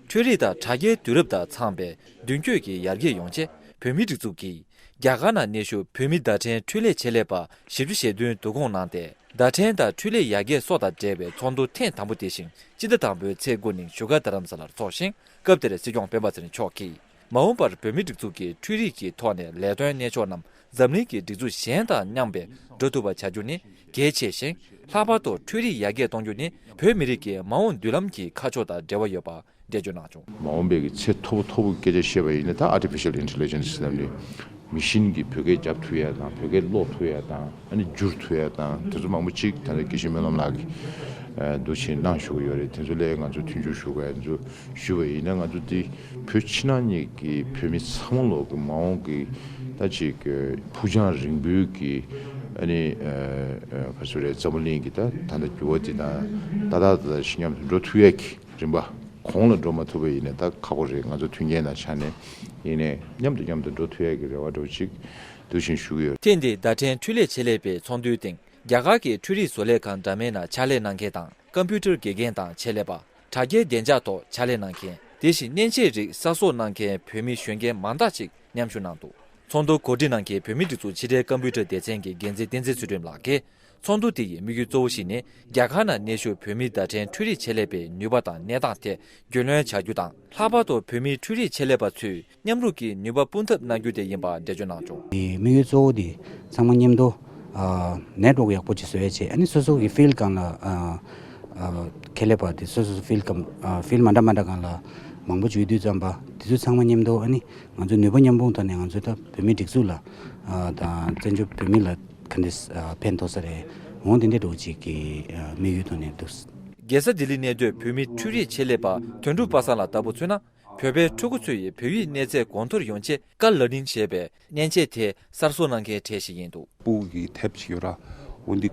འཕྲུལ་རིག་དང་དྲ་རྒྱའི་དུས་རབས་དང་འཚམས་པའི་མདུན་སྐྱོད་ཀྱི་ཡར་རྒྱས་ཡོང་ཆེད་བོད་མིའི་སྒྲིག་འཛུགས་ཀྱིས་རྒྱ་གར་ནང་གནས་བཞུགས་བོད་མི་བརྡ་འཕྲིན་འཕྲུལ་ལས་ཆེད་ལས་པ་བཞི་བཅུ་ཞེ་བདུན་བསྡུ་སྐོང་གནང་སྟེ། བརྡ་འཕྲིན་དང་འཕྲུལ་ལས་ཡར་རྒྱས་སོགས་དང་འབྲེལ་བའི་ཚོགས་འདུ་ཐེངས་དང་པོ་དེ་བཞིན་སྤྱི་ཟླ་དང་པོའི་ཚེས་དགུ་ཉིན་བཞུགས་སྒར་རྡ་རམ་ས་ལར་འཚོགས་ཤིང་། སྐབས་དེར་སྲིད་སྐྱོང་སྤེན་པ་ཚེ་རིང་མཆོག་གིས། མ་འོངས་པར་བོད་མིའི་སྒྲིག་འཛུགས་ཀྱིས་འཕྲུལ་རིག་གི་ཐོག་ནས་ལས་དོན་གནས་ཕྱོགས་རྣམས་འཛམ་གླིང་གི་སྒྲིག་འཛུགས་གཞན་དང་མཉམ་པའི་འགྲོ་ཐུབ་པ་བྱ་རྒྱུ་ནི་གལ་ཆེ་ཞིང་། ལྷག་པར་དུ་འཕྲུལ་རིག་ཡར་རྒྱས་གཏོང་རྒྱུ་ནི་བོད་མི་རིགས་ཀྱི་མ་འོངས་མདུན་ལམ་གྱི་ཁ་ཕྱོགས་དང་འབྲེལ་བ་ཡོད་པ་འགྲེལ་བརྗོད་གནང་བྱུང་། མ་འོངས་པའི་གི་ཚད་མཐོ་པོ་མཐོ་པོ་སྐད་ཆ་བཤད་པ་ཡིན་ན་ད་artificial intelligence་ལབ་ནས་མི་ཤིན་གྱིས་བོད་སྐད་རྒྱབ་ཐུབ་ཡ་དང་བོད་སྐད་ཀློག་ཐུབ་ཡ་དང་ཨ་ནི་བསྒྱུར་ཐུབ་ཡ་དང་དེ་ཚོ་མང་པོ་ཅིག་ད་ལྟ་དགེ་བཤེས་སྨོན་ལམ་ལགས་ཀྱིས་འདུ་ཆེན་གནང་བཞུགས་ཡོད་རེད། དེ་ཚོ་ལ་ང་ཚོ་མཐུན་འགྱུར་ཞུ་དགོས་ཡ་ཚོ། ཞུ་བ་ཡིན་ན་ང་ཚོ་འདི་བོད་ཕྱི་ནང་གཉིས་ཀྱི་བོད་མི་ཚང་མ་ལོག་གི་མ་འོངས་ཀྱི་ད་ཅིག་ཕུགས་རྒྱང་རིང་པོའི་གི་ཨ་ནི་ག་ཚོད་རེད། འཛམ་བུ་གླིང་གི་ད་ད་ལྟ་འགྱུར་བ་འདི་དང་ད་ད་ད་ད་ཞི་མཉམ་དུ་འགྲོ་ཐུབ་ཡས་ཀྱི་རིམ་པ་གོང་ལ་འགྲོ་མ་ཐུབ་པ་ཡིན་ན་ད་ཁག་པོ་རེད། ང་ཚོ་མཐུན་རྐྱེན་དང་ཆ་ནས་ཡིན་ནས་མཉམ་དུ་མཉམ་དུ་འགྲོ་ཐུབ་ཡས་ཀྱི་རེ་བ་འདྲ་བོ་ཅིག་འདུག་བཞིན་ཞུ་གི་ཡོད། ཐེངས་འདིའི་བརྡ་འཕྲིན་འཕྲུལ་ལས་ཆེད་ལས་པའི་ཚོགས་འདུའི་སྟེང་རྒྱ་གར་གྱི་འཕྲུལ་རིག་བཟོ་ལས་ཁང་འདྲ་མིན་ནང་ཕྱག་ལས་གནང་མཁན་དང་། ཀམ་པུ་ཊར་དགེ་རྒན་དང་ཆེད་ལས་པ། དྲ་རྒྱའི་བདེ་འཇགས་ཐོག་ཕྱག་ལས་གནང་མཁན། དེ་བཞིན་མཉེན་ཆས་རིགས་གསར་བཟོ་གནང་མཁན་བོད་མི་གཞོན་སྐྱེས་མང་དག་ཅིག་མཉམ་ཞུགས་གནང་འདུག་ཚོགས་འདུ་གོ་སྒྲིག་གནང་མཁན་བོད་མིའི་སྒྲིག་འཛུགས་ཕྱི་དྲིལ་ཀམ་པུ་ཊར་སྡེ་ཚན་གྱི་འགན་འཛིན་བསྟན་འཛིན་ཚུལ་ཁྲིམས་ལགས་ཀྱིས། ཚོགས་འདུ་དེ་ཡི་དམིགས་ཡུལ་གཙོ་བོ་ཞིག་ནི། རྒྱ་གར་ནང་གནས་བཞུགས་བོད་མི་བརྡ་འཕྲིན་འཕྲུལ་རིག་ཆེད་ལས་པའི་ནུས་པ་དང་གནས་སྟངས་ཐད་རྒྱུས་ལོན་བྱ་རྒྱུ་དང་། ལྷག་པར་དུ་བོད་མིའི་འཕྲུལ་རིག་ཆེད་ལས་པ་ཚོས། མཉམ་རུབ་ཀྱིས་ནུས་པ་སྤུངས་ཐབས་གནང་རྒྱུ་དེ་ཡིན་པ་འགྲེལ་བརྗོད་གནང་བྱུང་། དེ་དམིགས་ཡུལ་གཙོ་བོ་དེ་ཚང་མ་མཉམ་དུ་ནེཊ་ཝརྐ་ཡག་པོ་ཅིག་བཟོ་ཡ་བྱས། ཨ་ནི་སོ་སོ་གི་ཕིལ་སྒང་ལ་ཁྱད་ལས་པ་དེ་སོ་སོ་ཕིལ་སྒང་ཕིལ་མ་འདྲ་མ་འདྲ་སྒང་ལ་མང་པོ་ཅིག་ཡོད་དུས་ཙམ་པ་དེ་ཚོ་ཚང་མ་མཉམ་དུ་ཨ་ནི་ང་ཚོ་ནུས་པ་མཉམ་སྤུངས་ཐོག་ནས་ང་ཚོ་ད་བོད་མི་སྒྲིག་འཛུགས་ལ་དང་བཙན་བྱོལ་བོད་མི་ལ་ག་འདྲས་ཕན་ཐོགས་ས་རེད། འོང་དེ་འདྲས་འགྲོ་ཅིག་གི་དམིགས་ཡུལ་ཐོག་ནས་འདུག་རྒྱལ་ས་ལྡི་ལི་གནས་སྡོད་བོད་མི་འཕྲུལ་རིག་ཆེད་ལས་པ་དོན་གྲུབ་པ་སངས་ལགས་ལྟ་བུ་མཚོན་ན། བོད་པའི་ཕྲུ་གུ་ཚོ་ཡི་བོད་ཡིག་གནས་ཚད་གོང་མཐོར་ཡོང་ཆེད་ཀར་ལར་ནིང་ཞེས་པའི་མཉེན་ཆས་དེ་གསར་བཟོ་གནང་མཁན་གྲས་ཤིག་ཡིན་འདུག་སྤུ་གུ་གི་ཐེབས་ཅིག་ཡོད་ར། འོ་འདི་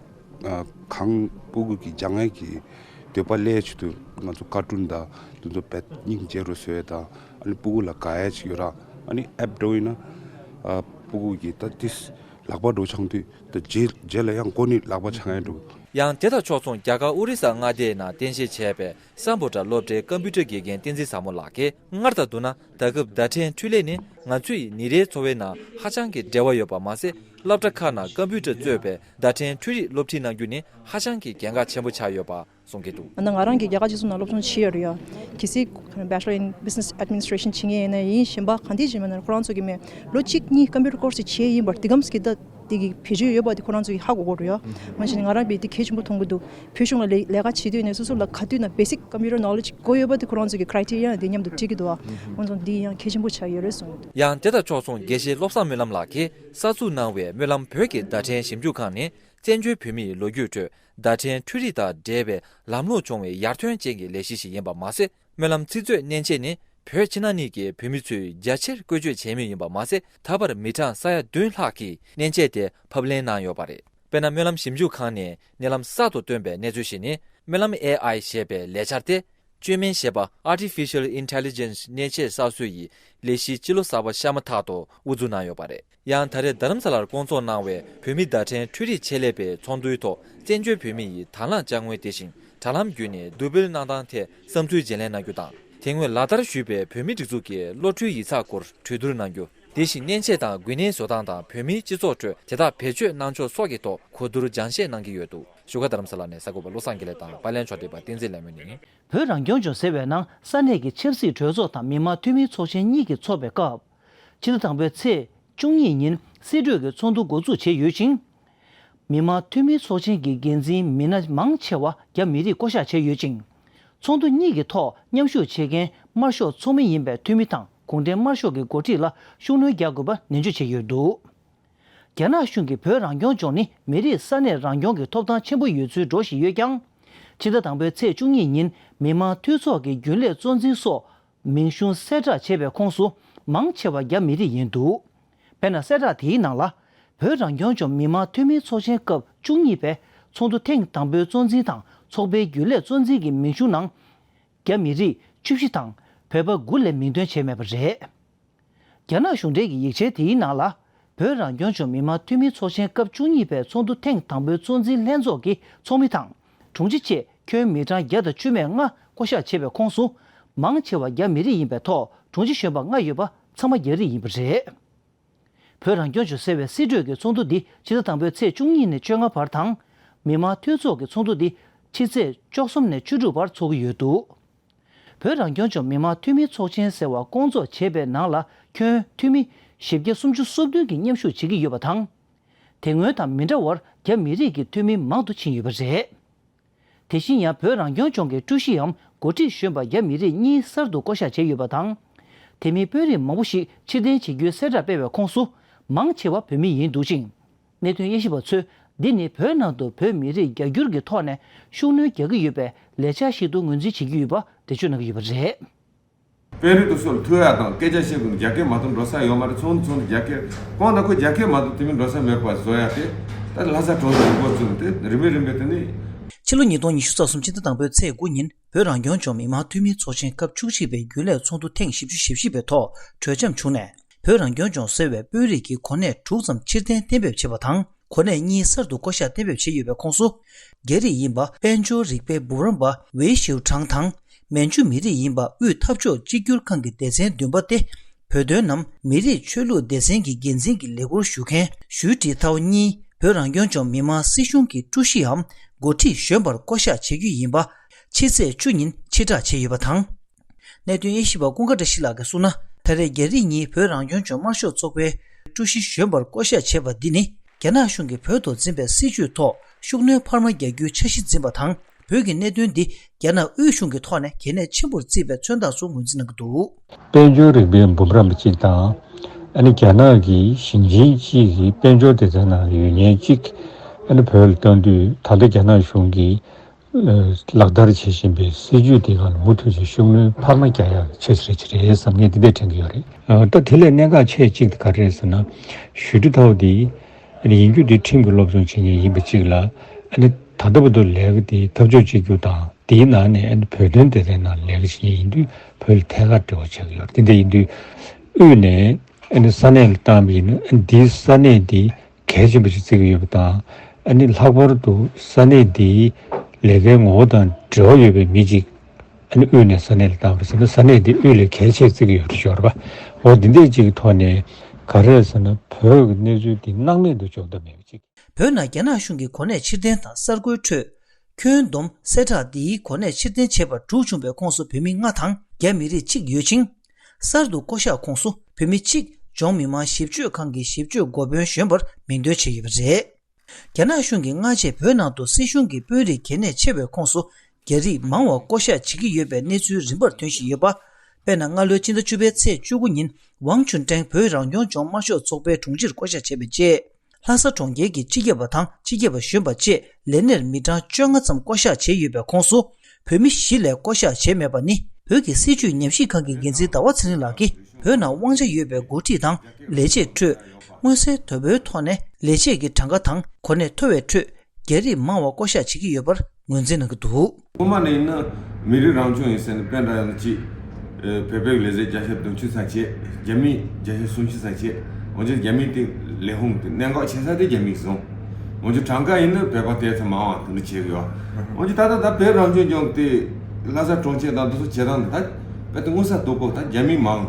གང་སྤུ་གུ་གི་སྦྱང་ཡས་ཀྱི་འདོད་པ་སླེབས་ཆེད་དུ་ང་ཚོ་ཀར་ཊུན་དང་དེ་ཚོ་དཔེ་སྙིང་རྗེ་རུ་བཟོ་ཡས་དང་ཨ་ནི་སྤུ་གུ་ལ་དགའ་ཡས་ཅིག་ཡོད་ར། ཨ་ནི་ཨེབ་འདྲ་བོ་ཡིན་ན་སྤུ་གུ་གི་ད་ཏིས་ལག་པ་འགྲོ་ཆང་དུས་ད་རྗེས་རྗེས་ལ་ཡང་མགོ་ནི་ལག་པ་ཆང་ཡས་འགྲོ། ཡང་དེ་དང་ཕྱོགས་མཚུངས་རྒྱ་གར་ཨོ་རི་ས་མངའ་སྡེའི་ནང་རྟེན་གཞི་བྱས་པའི་སམ་བྷོ་ཊ་སློབ་གྲྭའི་ཀམ་པུ་ཊར་དགེ་རྒན་བསྟན་འཛིན་བཟང་མོ་ལགས་ཀྱིས་སྔར་དང་བསྡུར་ན་ད་སྐབས་བརྡ་འཕྲིན་འཕྲུལ་ལས་ནི་ང་ཚོའི་ཉིན་རེའི་འཚོ་བའི་ནང་ཧ་ཅང་གི་འབྲེལ་བ་ཡོད་པ་མ་ཟད། སློབ་གྲྭ་ཁག་ནང་ཀམ་པུ་ཊར་གཙོས་པའི་བརྡ་འཕྲིན་འཕྲུལ་རིག་སློབ་ཁྲིད་གནང་རྒྱུ་ནི་ཧ་ཅང་གི་གལ་འགངས་ཆེན་པོ་ཆགས་ཡོད་པ་གསུང་གི་འདུག་ཨ་ན་ང་རང་གི་རྒྱ་གར་སྤྱི་ཚོགས་ནང་སློབ་སྦྱོང་བྱས་ཡོད་རེད་ཡ། གལ་སྲིད་Bachelor in Business Administration བྱེད་མཁན་ཡིན་ན་ཡིན་གཞན་པ་གང་དེ་བྱེད་མིན་ན་ཁོ་རང་ཚོ་གི་མེད་ལོ་གཅིག་གཉིས་ཀམ་པུ་ཊར་ཀོར་སི་བྱས་ཡིན་པར་དེ་གམ་སྐད་བརྡ་དེ་གི་བེད་སྤྱོད་ཡོད་པ་དེ་ཁོ་རང་ཚོ་གི་ཧ་གོ་གོ་རེད་ཡ། མ་གཞི་ནས་ང་རང་བས་དེ་གལ་ཆེན་པོ་མཐོང་གི་འདུག་བོད་གཞུང་ལ་ལས་ལས་ཀ་བྱེད་དུས་ནས་སོ་སོ་ལ་ག་དུས་ན་basic computer knowledge དགོས་ཡོད་པ་དེ་ཁོ་རང་ཚོ་གི་criteria དེ་མཉམ་དུ་འགྲིག་གི་འདུག་ཨ། ཁོང་ཚོ་འདི་ཡང་གལ་ཆེན་པོ་ཆགས་ཡོད་རེད་གསུངས་འདུག་ཡང་དེ་དང་ཕྱོགས་མཚུངས་དགེ་བཤེས་བློ་བཟང་སྨོན་ལམ་ལགས་ཀྱིས་གསར་འཛུགས་གནང་བའི་སྨོན་ལམ་བོད་ཀྱི་བརྡ་འཕྲིན་ཞིབ་འཇུག་ཁང་ནི་བཙན་བྱོལ་བོད་མི་ཡི་ལོ་རྒྱུས་ཁྲོད་བརྡ་འཕྲིན་འཕྲུལ་རིག་དང་འབྲེལ་བའི་ལམ་ལྷོང་བྱུང་བའི་ཡར་ཐོན་ཅན་གྱི་ལས་གཞི་ཞིག་ཡིན་པ་མ་ཟད། སྨོན་ལམ་ཚིག་མཛོད་མཉེན་ཆས་ནི་བོད་ཕྱི་ནང་གཉིས་ཀྱི་བོད་མི་ཚོས་རྒྱ་ཆེར་བཀོལ་སྤྱོད་བྱེད་མུས་ཡིན་པ་མ་ཟད། ད་བར་མི་གྲངས་ས་ཡ་བདུན་ལྷག་གིས་མཉེན་ཆས་དེ་ཕབ་ལེན་གནང་ཡོད་པ་རེད། དཔེར་ན། སྨོན་ལམ་ཞིབ་འཇུག་ཁང་ནས་ནད་ལམ་གསར་དུ་བཏོན་པའི་གནས་ཚུལ་ཞིག་ནི། སྨོན་ལམ་ཨེ་ཨའི་ཞེས་པའི་ལས་འཆར་ཏེ། བཅོས་མིན་ཞེས་པ་Artificial Intelligence མཉེན་ཆས་གསར་བཟོ་ཡི་ལས་གཞི་སྤྱི་ལོ་གསར་པ་ཤར་མ་ཐག་ཏུ་དབུ་འཛུགས་གནང་ཡོད་པ་རེད། ཡང་ད་རེས་རྡ་རམ་ས་ལར་བསྐོང་ཚོགས་གནང་བའི་བོད་མི་བརྡ་འཕྲིན་འཕྲུལ་རིག་ཆེད་ལས་པའི་ཚོགས་འདུའི་ཐོག་བཙན་བྱོལ་བོད་མི་ཡི་དང་བླངས་དཔྱ་དངུལ་དེ་བཞིན་དྲ་ལམ་བརྒྱུད་ནས་བསྡུ་སྤེལ་གནང་སྟངས་ཐད་བསམ་ཚུལ་བརྗེ་ལེན་གནང་རྒྱུ་དང་། དེ་སྔོན་ལག་བསྟར་ཞུས་པའི་བོད་མིའི་སྒྲིག་འཛུགས་ཀྱི་གློག་འཕྲུལ་ཡིག་ཚགས་སྐོར་གྲོས་བསྡུར་གནང་རྒྱུ། དེ་བཞིན་མཉེན་ཆས་དང་འགུལ་ནན་བཟོ་སྟངས་དང་བོད་མིའི་སྤྱི་ཚོགས་ཁྲོད་དེ་དག་བེད་སྤྱོད་གནང་ཕྱོགས་སོགས་ཀྱི་ཐོག་གོ་བསྡུར་སྦྱང་བཤད་གནང་གི་ཡོད་འདུག་བཞུགས་སྒར་རྡ་རམ་ས་ལ་ནས་གསར་འགོད་པ་བློ་བཟང་དགེ་ལེགས་དང་པར་ལེན་ཕྱོགས་སྒྲིག་པ་བསྟན་འཛིན་ལས་མོ་ནི། བོད་རང་སྐྱོང་ལྗོངས་ཟེར་བའི་ནང་ས་གནས་ཀྱི་ཆབ་སྲིད་གྲོས་ཚོགས་དང་མི་དམངས་འཐུས་མིའི་ཚོགས་ཆེན་གཉིས་ཀྱིས་འཚོགས་པའི་སྐབས། ཕྱི་ཟླ་དང་པོའི་ཚེས་བཅུ་གཉིས་ཉིན་སྲིད་གྲོས་ཀྱི་ཚོགས་འདུ་འགོ་འཛུགས་བྱས་ཡོད་ཅིང་། མི་དམངས་འཐུས་མིའི་ཚོགས་ཆེན་གྱི་འགན་འཛིན་མི་སྣ་མང་ཆེ་བ་རྒྱ་མི་རིགས་བསྐོ་གཞག་བྱས་ཡོད་ཅིང་། ཚོགས་འདུ་གཉིས་ཀྱི་ཐོག་མཉམ་ཞུགས་བྱེད་མཁན་དམར་ཤོག་ཚོགས་མི་ཡིན་པའི་འཐུས་མི་དང་གུང་ཁྲན་དམར་ཤོག་གི་འགོ་ཁྲིད་ལ་ཤུགས་སྣོན་རྒྱག་དགོས་པ་ནན་བརྗོད་བྱས་ཡོད་འདུག་རྒྱ་ནག་གཞུང་གིས་བོད་རང་སྐྱོང་ལྗོངས་ནི་མི་རིགས་ས་གནས་རང་སྐྱོང་གི་ཐོབ་ཐང་ཆེན་པོ་ཡོད་ཚུལ་སྒྲོག་བཞིན་ཡོད་ཀྱང་། ཕྱི་ཟླ་དང་པོའི་ཚེས་བཅུ་གཉིས་ཉིན་མི་དམངས་འཐུས་ཚོགས་ཀྱི་རྒྱུན་ལས་གཙོ་འཛིན་སོགས་མིང་གཞུང་གསལ་བསྒྲགས་བྱས་པའི་ཁོངས་སུ་མང་ཆེ་བ་རྒྱ་མི་རིགས་ཡིན་འདུག་དཔེར་ན། གསལ་བསྒྲགས་དེའི་ནང་ལ། བོད་རང་སྐྱོང་ལྗོངས་མི་དམངས་འཐུས་མིའི་ཚོགས་ཆེན་སྐབས་བཅུ་གཉིས་པའི་ ཚོགས་འདུ་ཐེངས་དང་པོའི་གཙོ་འཛིན་དང་ཚོགས་པའི་རྒྱུན་ལས་གཙོ་འཛིན་གྱི་མིང་གཞུང་ནང་། རྒྱ་མི་རིགས་བཅུ་བཞི་དང་བོད་པ་དགུ་ལས་མིང་འདོན་བྱས་མེད་པ་རེད། རྒྱ་ནག་གཞུང་འབྲེལ་གྱི་ཡིག་ཆ་དེའི་ནང་ལ། བོད་རང་སྐྱོང་ལྗོངས་མི་དམངས་འཐུས་མི་ཚོགས་ཆེན་སྐབས་བཅུ་གཉིས་པའི་ཚོགས་འདུ་ཐེངས་དང་པོའི་གཙོ་འཛིན་ལྷན་ཚོགས་ཀྱི་ཚོགས་མི་དང་། དྲུང་ཆེ་བཅས་ཁྱོན་མི་གྲངས་བརྒྱ་དང་བཅུ་མེད་ལྔ་བསྐོ་གཞག་བྱས་པའི་ཁོངས་སུ། མང་ཆེ་བ་རྒྱ་མི་རིགས་ཡིན་པའི་ཐོག་དྲུང་ཆེ་གཞོན་པ་ལྔ་ཡོད་པ་ཚང་མ་རྒྱ་རིགས་ཡིན་པ་རེད། བོད་རང་སྐྱོང་ལྗོངས་ཟེར་བའི་སྲིད་གྲོས་ཀྱི་ཚོགས་འདུ་འདི་ཕྱི་ཟླ་དང་པོའི་ཚེས་བཅུ་གཉིས་ནས་བཅོ་ལྔ་བར་དང་། མི་དམངས་འཐུས་ཚོགས་ཀྱི་ཚོགས་འདུ་འདི་ཕྱི་ཚེས་བཅུ་གསུམ་ནས་བཅུ་དྲུག་བར་འཚོགས་ཀྱི་ཡོད་འདུག་བོད་རང་སྐྱོང་ལྗོངས་མི་དམངས་འཐུས་མི་ཚོགས་ཆེན་ཟེར་བ་བསྐོང་ཚོགས་བྱས་པའི་ནང་ལ་ཁྱོན་འཐུས་མི་བཞི་བརྒྱ་སུམ་ཅུ་སོ་བདུན་གྱིས་མཉམ་ཞུགས་བྱེད་ཀྱི་ཡོད་པ་དང་། དེ་སྔོན་དང་མི་འདྲ་བར་རྒྱ་མི་རིགས་ཀྱི་འཐུས་མི་མང་དུ་ཕྱིན་ཡོད་པ་རེད། དེ་བཞིན་ཡང་བོད་རང་སྐྱོང་ལྗོངས་ཀྱི་ཀྲུའུ་ཞིའམ་འགོ་ཁྲིད་གཞོན་པ་རྒྱ་མི་རིགས་གཉིས་གསར་དུ་བསྐོ་གཞག་བྱས་ཡོད་པ་དང་། དེ་མིན་དཔོན་རིགས་མང་པོ་ཞིག་ཕྱིར་འཐེན་བྱེད་རྒྱུའི་གསལ་བསྒྲགས་སྤེལ་བའི་ཁོངས་སུ། མང་ཆེ་བ་བོད་མི་ཡིན་འདུག་ཅིང་། གནད་དོན་དབྱེ་ཞིབ་པ་ཚོས་འདི་ནི་བོད་ནང་དུ་བོད་མི་རིགས་རྒྱ་སྒྱུར་གྱི་ཐོག་ནས་ཤུགས་སྣོན་རྒྱག་གི་ཡོད་པའི་ལས་འཆར་ཞིག་ཏུ་ངོས་འཛིན་བྱེད་ཀྱི་ཡོད་པ་འགྲེལ་བརྗོད་གནང་གི་ཡོད་པ་རེད། དཔོན་རིགས་དེ་ཚོ་ལ་ཐུག་ཡ་དང་སྐད་ཆ་བཤད་དགོས་ན་རྒྱ་སྐད་མ་གཏོགས་འགྲོ་ས་ཡོད་མ་རེད། ཚོགས་འདུ་ཚོགས་འདུ་རྒྱ་སྐད་གང་ལྟར་ཁོ་རྒྱ་སྐད་མ་གཏོགས་དེ་མིན་འགྲོ་ས་མེད་པ་བཟོ་ཡ་དེ་ད་ལྷ་ས་གྲོང་ཚོ་རིམ་པ་བཙུགས་ཏེ་རིམ་པས་རིམ་པས་དེ་ནི། ཕྱི་ལོ་ཉིས་སྟོང་ཉི་ཤུ་རྩ་གསུམ་ཕྱི་ཟླ་དང་པོའི་ཚེས་དགུ་ཉིན་བོད་རང་སྐྱོང་ལྗོངས་མི་དམངས་འཐུས་མི་ཚོགས་ཆེན་སྐབས་བཅུ་གཅིག་པའི་རྒྱུན་ལས་ཚོགས་འདུ་ཐེངས་བཞི་བཅུ་ཞེ་བཞི་པའི་ཐོག་གྲོས་འཆམ་བྱུང་ནས། བོད་རང་སྐྱོང་ལྗོངས་ཟེར་བའི་དཔོན་རིགས་ཀྱི་གོ་གནས་དྲུག་ཙམ་ཕྱིར་འཐེན་གཏན་འབེབས་བྱས་པ་དང་། གོ་གནས་གཉིས་གསར་དུ་བསྐོ་གཞག་གཏན་འབེབས་བྱས་ཡོད་པའི་ཁོངས་སུ། རྒྱ་རིགས་ཡིན་པ་དཔལ་འབྱོར་རིག་པའི་འབུམ་རམས་པ་ཝེ་ཞིའུ་ཁྲང་དང་། མན་ཇུ་མི་རིགས་ཡིན་པ་དབུས་འཐབ་ཕྱོགས་གཅིག་གྱུར་ཁང་གི་སྡེ་ཚན་བདུན་པ་སྟེ། བོད་དོན་ནམ་མི་རིགས་ཆོས་ལུགས་སྡེ་ཚན་གྱི་འགན་འཛིན་གྱི་ལས་ཁུར་ཞུ་མཁན་ཞུས་ཀྲི་ཐའོ་གཉིས་བོད་རང་སྐྱོང་ལྗོངས་མི་དམངས་སྲིད་གཞུང་གི་ཀྲུའུ་ཞི་འམ་འགོ་ཁྲིད་གཞོན་པར་བསྐོ་གཞག་བྱེད་རྒྱུ་ཡིན་པ། ཕྱི་ཚེས་བཅུ་ཉིན་ཕྱིར་བསྒྲགས་བྱས་ཡོད་པ་དང་། གནད་དོན་དབྱེ་ཞིབ་པ་ཀུན་དགའ་བཀྲ་ཤིས་ལགས་ཀྱིས་གསུངས་ན། ད་རེས་རྒྱ་རིགས་གཉིས་བོད་རང་སྐྱོང་ལྗོངས་དམར་ཤོག་ཚོགས་པའི་ཀྲུའུ་ཞི་གཞོན་པར་བསྐོ་གཞག་བྱས་པ་འདི་ནི། རྒྱ་ནག་གཞུང་གིས་བོད་དུ་འཛིན་པའི་སྲིད་བྱུས་ཐོག་ཤུགས་སྣོན་འཕར་མ་རྒྱག་རྒྱུའི་འཆར་གཞི་འཛིན་པ་དང་། བོད་ཀྱི་གནད་དོན་འདི་རྒྱ་ནག་དབུས་གཞུང་གི་ཐོག་ནས་གལ་གནད་ཆེན་པོར་བརྩིས་པའི་མཚོན་རྟགས་སུ་ངོས་འཛིན་གནང་གི་འདུག་དཔལ་འབྱོར་རིག་པའི་འབུམ་རམས་པ་གཅིག་དང་། ཨ་ནི་རྒྱ་ནག་གི་ཞིང་ཆེན་གཅིག་གི་དཔལ་འབྱོར་སྡེ་ཚན་ནང་ལ་ཡོད་མཁན་གཅིག་ཨ་ནི་བོད་ལ་བཏང་དུས་ད་ལྟ་རྒྱ་ནག་གཞུང་གིས་ལག་བསྟར་བྱེད་བཞིན་པའི་སྲིད་ཇུས་དེ་སྒང་ལ་མུ་མཐུད་ཀྱིས་ཤུགས་སྣོན་འཕར་མ་རྒྱག་ཡག་ཆེད་ཆེད་ཆེད་རེད་བསམ་མཁན་དེ་འདྲས་དྲན་གྱི་ཡོད་རེད། ད་དེ་ལས་གནད་འགག་ཆེ་གཅིག་དེ་ག་རེ་རེད་ཟེར་ན། ཞུས་ཀྲི་ཐའོ་དེ་ཨ་ནི་ཡིན་རྒྱུ་དེ་ཁྲིམས་ཀྱི་སློབ་སྦྱོང་བྱེད་མཁན་ཡིན་པ་གཅིག་ལ་ཨ་ནི་ད་ལྟ་བར་དུ་ལས་ཀ་དེ་འཐབ་ཕྱོགས་གཅིག་གྱུར་དང་དེའི་ནང་ནས་ཨ་ནི་བོད་དོན་སྡེ་ཚན་ནང་ལས་ཀ་བྱེད་མཁན་ཡིན་དུས་བོད་ལ་ཐད་ཀར་འབྲེལ་བ་ཆགས་ཀྱི་ཡོད་རེད། དེ་འདྲ་ཡིན་དུས་དབུས་ནས་ཨ་ནི་ས་གནས་ལ་བཏང་བ་ཡིན་ན་ཨ་ནི་དེའི་ས་གནས་དེ་གལ་ཆེན་པོ་ཞིག་བརྩི་གི་ཡོད་པ་དང་། ཨ་ནི་ལྷག་པར་དུ་ས་གནས་འདིའི་ལས་ཀའི་ངོ་བོ་དང་འབྲེལ་བ་ཡོད་པའི་མི་གཅིག་ཨ་ནི་དབུས་ནས་ས་གནས་ལ་བཏང་བ་ཟེར་ན་ས་གནས་འདི་དབུས་ལས་གལ་ཆེ་བརྩི་གི་ཡོད་རེད་ཤོར་བ། འོ་འདི་འདྲས་ཅིག་གི་ཐོག་ནས་ག་རེ་ཟེར་ན་བོད་ཀྱི་གནས་ཚུལ་འདི་སྣང་མེད་དུ་འཇོག་ཐབས་མེད་པ་ཅིག་བོད་ནང་རྒྱ་ནག་གཞུང་གིས་གོ་གནས་ཕྱིར་འཐེན་དང་གསར་བསྐོའི་ཁྲོད། ཁྱོན་བསྡོམས་གསལ་བསྒྲགས་འདིའི་གོ་གནས་ཕྱིར་འཐེན་བྱས་པ་དྲུག་བྱུང་བའི་ཁོངས་སུ་བོད་མི་ལྔ་དང་རྒྱ་མི་རིགས་གཅིག་ཡོད་ཅིང་། གསར་དུ་བསྐོ་གཞག་ཁོངས་སུ་བོད་མི་གཅིག་ལྗོངས་མི་དམངས་ཞིབ་དཔྱོད་ཁང་གི་ཞིབ་དཔྱོད་འགོ་དཔོན་གཞོན་པར་མིང་འདོན་བྱས་ཡོད་པ་རེད། རྒྱ་ནག་གཞུང་གིས་སྔ་རྗེས་བོད་ནང་དུ་སྲིད་གཞུང་གི་དཔོན་རིགས་གལ་གནད་ཆེ་བའི་ཁོངས་སུ་རྒྱ་རིགས་མང་བ་བསྐོ་གཞག་བྱེད་ཀྱི་ཡོད་པའི་གནས་ཚུལ་རིམ་པར་ཐོན་བཞིན་ཡོད་པ། དཔེར་ན་སྔ་ལོའི་ཕྱི་ཟླ་བཅུ་པའི་ཚེས་བཅུ་དགུ་ཉིན་ཝང་ཅུན་ཀྲེང་བོད་རང་སྐྱོང་ལྗོངས་དམར་ཤོག་ཚོགས་པའི་དྲུང་ཆེར་བསྐོ་གཞག་བྱས་པའི་རྗེས། ལྷ་ས་གྲོང་ཁྱེར་གྱི་སྤྱི་ཁྱབ་པ་དང་སྤྱི་ཁྱབ་པ་གཞོན་པ་བཅས་ལས་སྣེར་མི་གྲངས་བཅོ་ལྔ་ཙམ་བསྐོ་གཞག་བྱས་ཡོད་པའི་ཁོངས་སུ། བོད་མི་བཞི་ལས་བསྐོ་གཞག་བྱས་མེད་པ་ནི། བོད་ཀྱི་སྲིད་བྱུས་ཉམས་ཞིབ་ཁང་གི་འགན་འཛིན་ཟླ་བ་ཚེ་རིང་ལགས་ཀྱིས། བོད་ནང་དབང་ཆ་ཡོད་པའི་འགོ་ཁྲིད་དང་ལས་བྱེད་ཁྲོད། མངོན་གསལ་དོད་པོའི་ཐོག་ནས་ལས་བྱེད་ཀྱི་གྲངས་ཀ་དང་གོ་གནས་མཐོ་བའི་ཁྲོད། རྒྱ་རིགས་མང་བ་བསྐོ་གཞག་བྱེད་ཀྱི་ཡོད་པར་ངོས་འཛིན་གནང་གི་འདུག་སྔོན་མ་ནས་ཡིན་ན་མི་རིགས་རང་སྐྱོང་ཡིན་ཟེར་ནས་པཎ་ཌ་ཡང་གཅིག་བོད་པའི་ལས་བྱེད་བརྒྱ་ཆ་བདུན་ཅུ་ཙམ་བྱས། རྒྱ་མི་བརྒྱ་ཆ་སུམ་ཅུ་ཙམ་བྱས། འོན་ཀྱང་རྒྱ་མི་དེ་ལས་ཁུངས་དེ་གནད་འགག་ཆེ་ས་དེ་རྒྱ་མིས་བཟུང་། འོན་ཀྱང་གྲངས་ཀ་ཡིན་ན་བོད་པ་དེ་ཚོ་མང་བ་དེ་འདྲ་བྱེད་ཀྱི་ཡོད། འོན་ཀྱང་ད་ལྟ་ད་བོད་རང་སྐྱོང་ལྗོངས་དེ་ལྷ་ས་གྲོང་ཁྱེར་དང་དེ་ཚོ་བྱེད་སྟངས་དེ་ད་དཔེ་དེ་མངོན་གསལ་དོད་པོ་ད་རྒྱ་མི་མང་།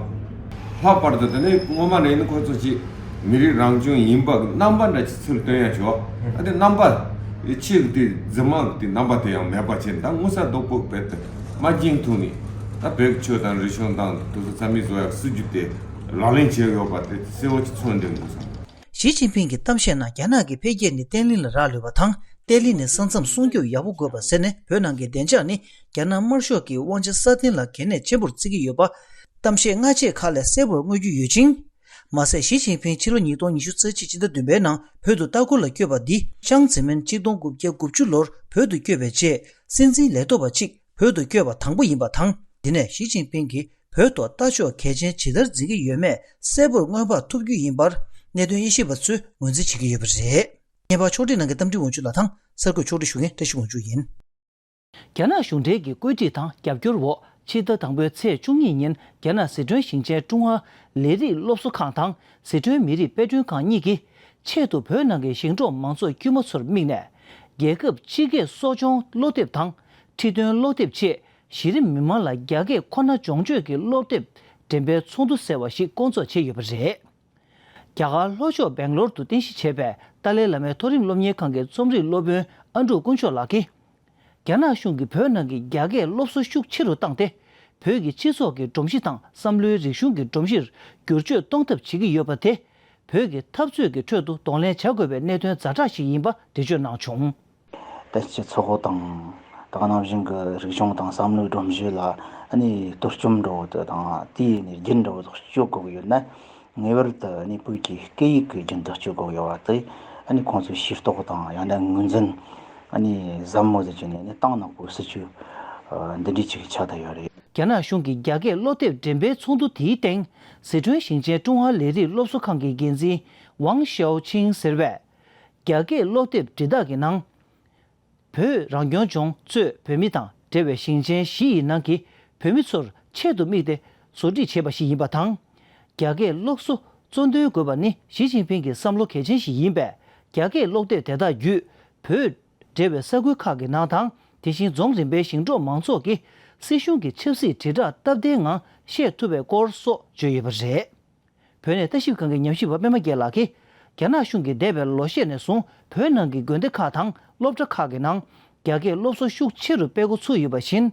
ལྷག་པར་དུ་དེ་ནས་སྔོན་མ་ནས་ཡིན་ན་ཁོ་ཚོ་ཅིག་མི་རིགས་རང་སྐྱོང་ཡིན་པ་གི་རྣམ་པ་འདྲ་ཅིག་ཚུར་སྟོན་ཡ་བྱོས། ཨ་དེ་རྣམ་པ་ཕྱི་གི་དེ་རྫུན་མ་གི་དེ་རྣམ་པ་དེ་ཡང་མེད་པ་བྱས་ནས་ད་མངོན་གསལ་དོད་པོ་བོད་དུ་མ་བྱིན་ཐུབ་ནས་ད་བོད་ཀྱི་ཆོས་དང་རིག་གཞུང་དང་དེ་ཚོ་རྩ་མེད་བཟོ་ཡ་སྲིད་ཇུས་དེ་ལག་ལེན་བྱས་ཡོད་པ་དེ་གསལ་བོ་ཅིག་མཚོན་འདུག་འདུག་བསམ། ཞི་ཅིན་ཕིང་གི་གཏམ་བཤད་ནང་རྒྱ་ནག་གི་འཕེལ་རྒྱས་ནི་བརྟན་ལྷིང་ལ་རག་ལུས་པ་དང་བརྟན་ལྷིང་ནི་ས་མཚམས་སྲུང་སྐྱོབ་ཡག་པོ་དགོས་པ་ཟེར་ནས་བོད་ནང་གི་བདེ་འཇགས་ནི་རྒྱ་ནག་དམར་ཤོག་གི་དབང་ཆ་སྲ་བརྟན་ལ་གལ་གནད་ཆེན་པོར་བརྩི་གི་ཡོད་པ། གཏམ་བཤད་སྔ་རྗེས་ཁག་ལས་གསལ་པོར་མངོན་གྱི་ཡོད་ཅིང་། མ་ཟད་ཞི་ཅིན་ཕིང་ཕྱི་ལོ་ཉིས་སྟོང་ཉི་ཤུ་རྩ་གཅིག་ཕྱི་ཟླ་བདུན་པའི་ནང་བོད་དུ་ལྟ་སྐོར་ལ་བསྐྱོད་པ་འདི་ཅང་ཙེ་མིན་གཅིག་སྟོང་དགུ་བརྒྱ་དགུ་བཅུ་ལོར་བོད་དུ་བསྐྱོད་པའི་རྗེས་སྲིད་འཛིན་ལས་ཐོག་པ་གཅིག་བོད་དུ་བསྐྱོད་པ་དང་པོ་ཡིན་པ་དང་། འདི་ནས་ཞི་ཅིན་ཕིང་གིས་བོད་ཐོག་ལྟ་ཕྱོགས་གལ་ཆེན་ཇི་ལྟར་འཛིན་གྱི་ཡོད་མེད་གསལ་པོར་མངོན་པར་ཐུབ་རྒྱུ་ཡིན་པར་གནད་དོན་དབྱེ་ཞིབ་པ་ཚོས་ངོས་འཛིན་བྱེད་ཀྱི་ཡོད་པ་རེད། ངེས་པར་ཕྱོགས་སྒྲིག་གནང་མཁན་རྟ་མགྲིན་དབང་ཕྱུག་ལགས་དང་ གསར་འགོད་ཕྱོགས་སྒྲིག་ཞུ་མཁན་བཀྲ་ཤིས་དབང་ཕྱུག་ཡིན། རྒྱ་ནག་གཞུང་འབྲེལ་གྱི་བཀོད་སྒྲིག་དང་རྒྱབ་སྐྱོར་འོག་ཕྱི་ཟླ་དང་པོའི་ཚེས་བཅུ་གཉིས་ཉིན་རྒྱ་ནག་ཟི་ཁྲོན་ཞིང་ཆེན་ཀྲུང་ཧྭ་ལས་རིགས་སློབ་གསོ་ཁང་དང་ཟི་ཁྲོན་མི་རིགས་དཔེ་སྐྲུན་ཁང་གཉིས་ཀྱིས་ཆེད་དུ་བོད་ནང་གི་ཞིང་འབྲོག་མང་ཚོགས་དཀྱུས་མ་ཚོར་དམིགས་ནས། རྒྱལ་ཁབ་སྤྱི་སྐད་གསོ་སྦྱོང་སློབ་དེབ་དང་ཁྲིད་སྟོན་སློབ་དེབ་བཅས་གཞི་རིམ་མི་མང་ལ་རྒྱ་སྐད་ཁོ་ན་སྦྱོང་སྤྱོད་ཀྱི་སློབ་དེབ་འགྲེམས་སྤེལ་ཚོགས་འདུ་ཟེར་བ་ཞིག་བསྐོང་ཚོགས་བྱས་ཡོད་པ་རེད། རྒྱ་གར་ལྷོ་ཕྱོགས་སྦེང་ལོར་དུ་རྟེན་གཞི་བྱས་པའི་ཏཱ་ལའི་བླ་མའི་མཐོ་རིམ་སློབ་གཉེར་ཁང་གི་རྩོམ་རིག་སློབ་དཔོན་ཨ་འབྲུག་དཀོན་མཆོག་ལགས་ཀྱིས། རྒྱ་ནག་གཞུང་གིས་བོད་ནང་གི་རྒྱ་སྐད་སློབ་གསོ་ཤུགས་ཆེ་རུ་བཏང་སྟེ། བོད་ཀྱི་སྤྱི་ཚོགས་ཀྱི་སྒྲོམ་གཞི་དང་བསམ་བློའི་རིག་གཞུང་གི་སྒྲོམ་གཞིར་བསྒྱུར་བཅོས་གཏོང་ཐབས་བྱེད་ཀྱི་ཡོད་པ་དེ། བོད་ཀྱི་འཐབ་རྩོད་ཀྱི་ཁྲོད་དུ་གདོང་ལེན་བྱ་དགོས་པའི་གནད་དོན་ཛ་དྲག་ཞིག་ཡིན་པ་འགྲེལ་བརྗོད་གནང་བྱུང་། ད་སྤྱི་ཚོགས་དང་། ད་ག་ནང་བཞིན་གྱི་རིག་གཞུང་དང་བསམ་བློའི་སྒྲོམ་གཞི་ལ་ཨ་ནི་གཏོར་བཅོམ་འདྲ་བོ་དེ་དང་དེའི་ནི་རྒྱུན་འདྲ་བོ་དག་གཅོད་དགོས་ཀྱི་ཡོད་ན། ངེས་པར་དུ་ཨ་ནི་བོད་ཀྱི་སྐད་ཡིག་གི་རྒྱུན་དུ་སྐྱོད་དགོས་ཡོད་པ་དེ། ཨ་ནི་ཁོང་ཚོས་ཤེས་རྟོགས་དང་ཡང་ན་ངོས་འཛིན་ཨ་ནི་ཟབ་མོ་ཟིག་བྱས་ནས་ཨ་ནི་ཏང་ནག་པོའི་སྲིད་ཇུས་འདི་འདྲའི་ཅིག་ཆགས་བསྡད་ཡོད་རེད། རྒྱ་ནག་གཞུང་གིས་རྒྱ་སྐད་སློབ་དེབ་འགྲེམས་སྤེལ་ཚོགས་འདུ་དེའི་སྟེང་། ཟི་ཁྲོན་ཞིང་ཆེན་ཀྲུང་ཧྭ་ལས་རིགས་སློབ་གསོ་ཁང་གི་འགན་འཛིན་ཝང་ཞའོ་ཆིང་ཟེར་བས། རྒྱ་སྐད་སློབ་དེབ་འབྲི་སྟངས་ཀྱི་ནང་། བོད་རང་སྐྱོང་ལྗོངས་གཙོས་བོད་མི་དང་འབྲེལ་བའི་ཞིང་ཆེན་བཞི་ཡི་ནང་གི་བོད་མི་ཚོར་ཆེད་དུ་དམིགས་ཏེ་བཟོ་སྒྲིག་བྱས་པ་ཞིག་ཡིན་པ་དང་། རྒྱ་སྐད་སློབ་གསོ་གཙོ་འདོན་དགོས་པ་ནི་ཞི་ཅིན་ཕིང་གི་བསམ་བློ་གལ་ཆེན་ཞིག་ཡིན་པས། རྒྱ་སྐད་སློབ་དེབ་དེ་དག་བརྒྱུད་བོད་འབྲེལ་བའི་ས་ཁུལ་ཁག་གི་ནང་དང་། དེ་བཞིན་རྫོང་རིམ་པའི་ཞིང་འབྲོག་མང་ཚོགས་ཀྱིས་སྲིད་གཞུང་གི་ཆབ་སྲིད་དྲིལ་བསྒྲགས་སྟབས་བདེའི་ངང་ཤེས་ཐུབ་པའི་སྐོར་སོགས་བརྗོད་ཡོད་པ་རེད། བོད་ནས་ལྟ་ཞིབ་ཁང་གི་ཉམས་ཞིབ་པ་པད་མ་རྒྱལ་ལགས་ཀྱིས། རྒྱ་ནག་གཞུང་གིས་འདས་པའི་ལོ་ཤས་ནས་བཟུང་བོད་ནང་གི་དགོན་སྡེ་ཁག་དང་སློབ་གྲྭ་ཁག་གི་ནང་རྒྱ་སྐད་སློབ་གསོ་ཤུགས་ཆེ་རུ་སྤེལ་འགོ་ཚུགས་ཡོད་པ་བཞིན།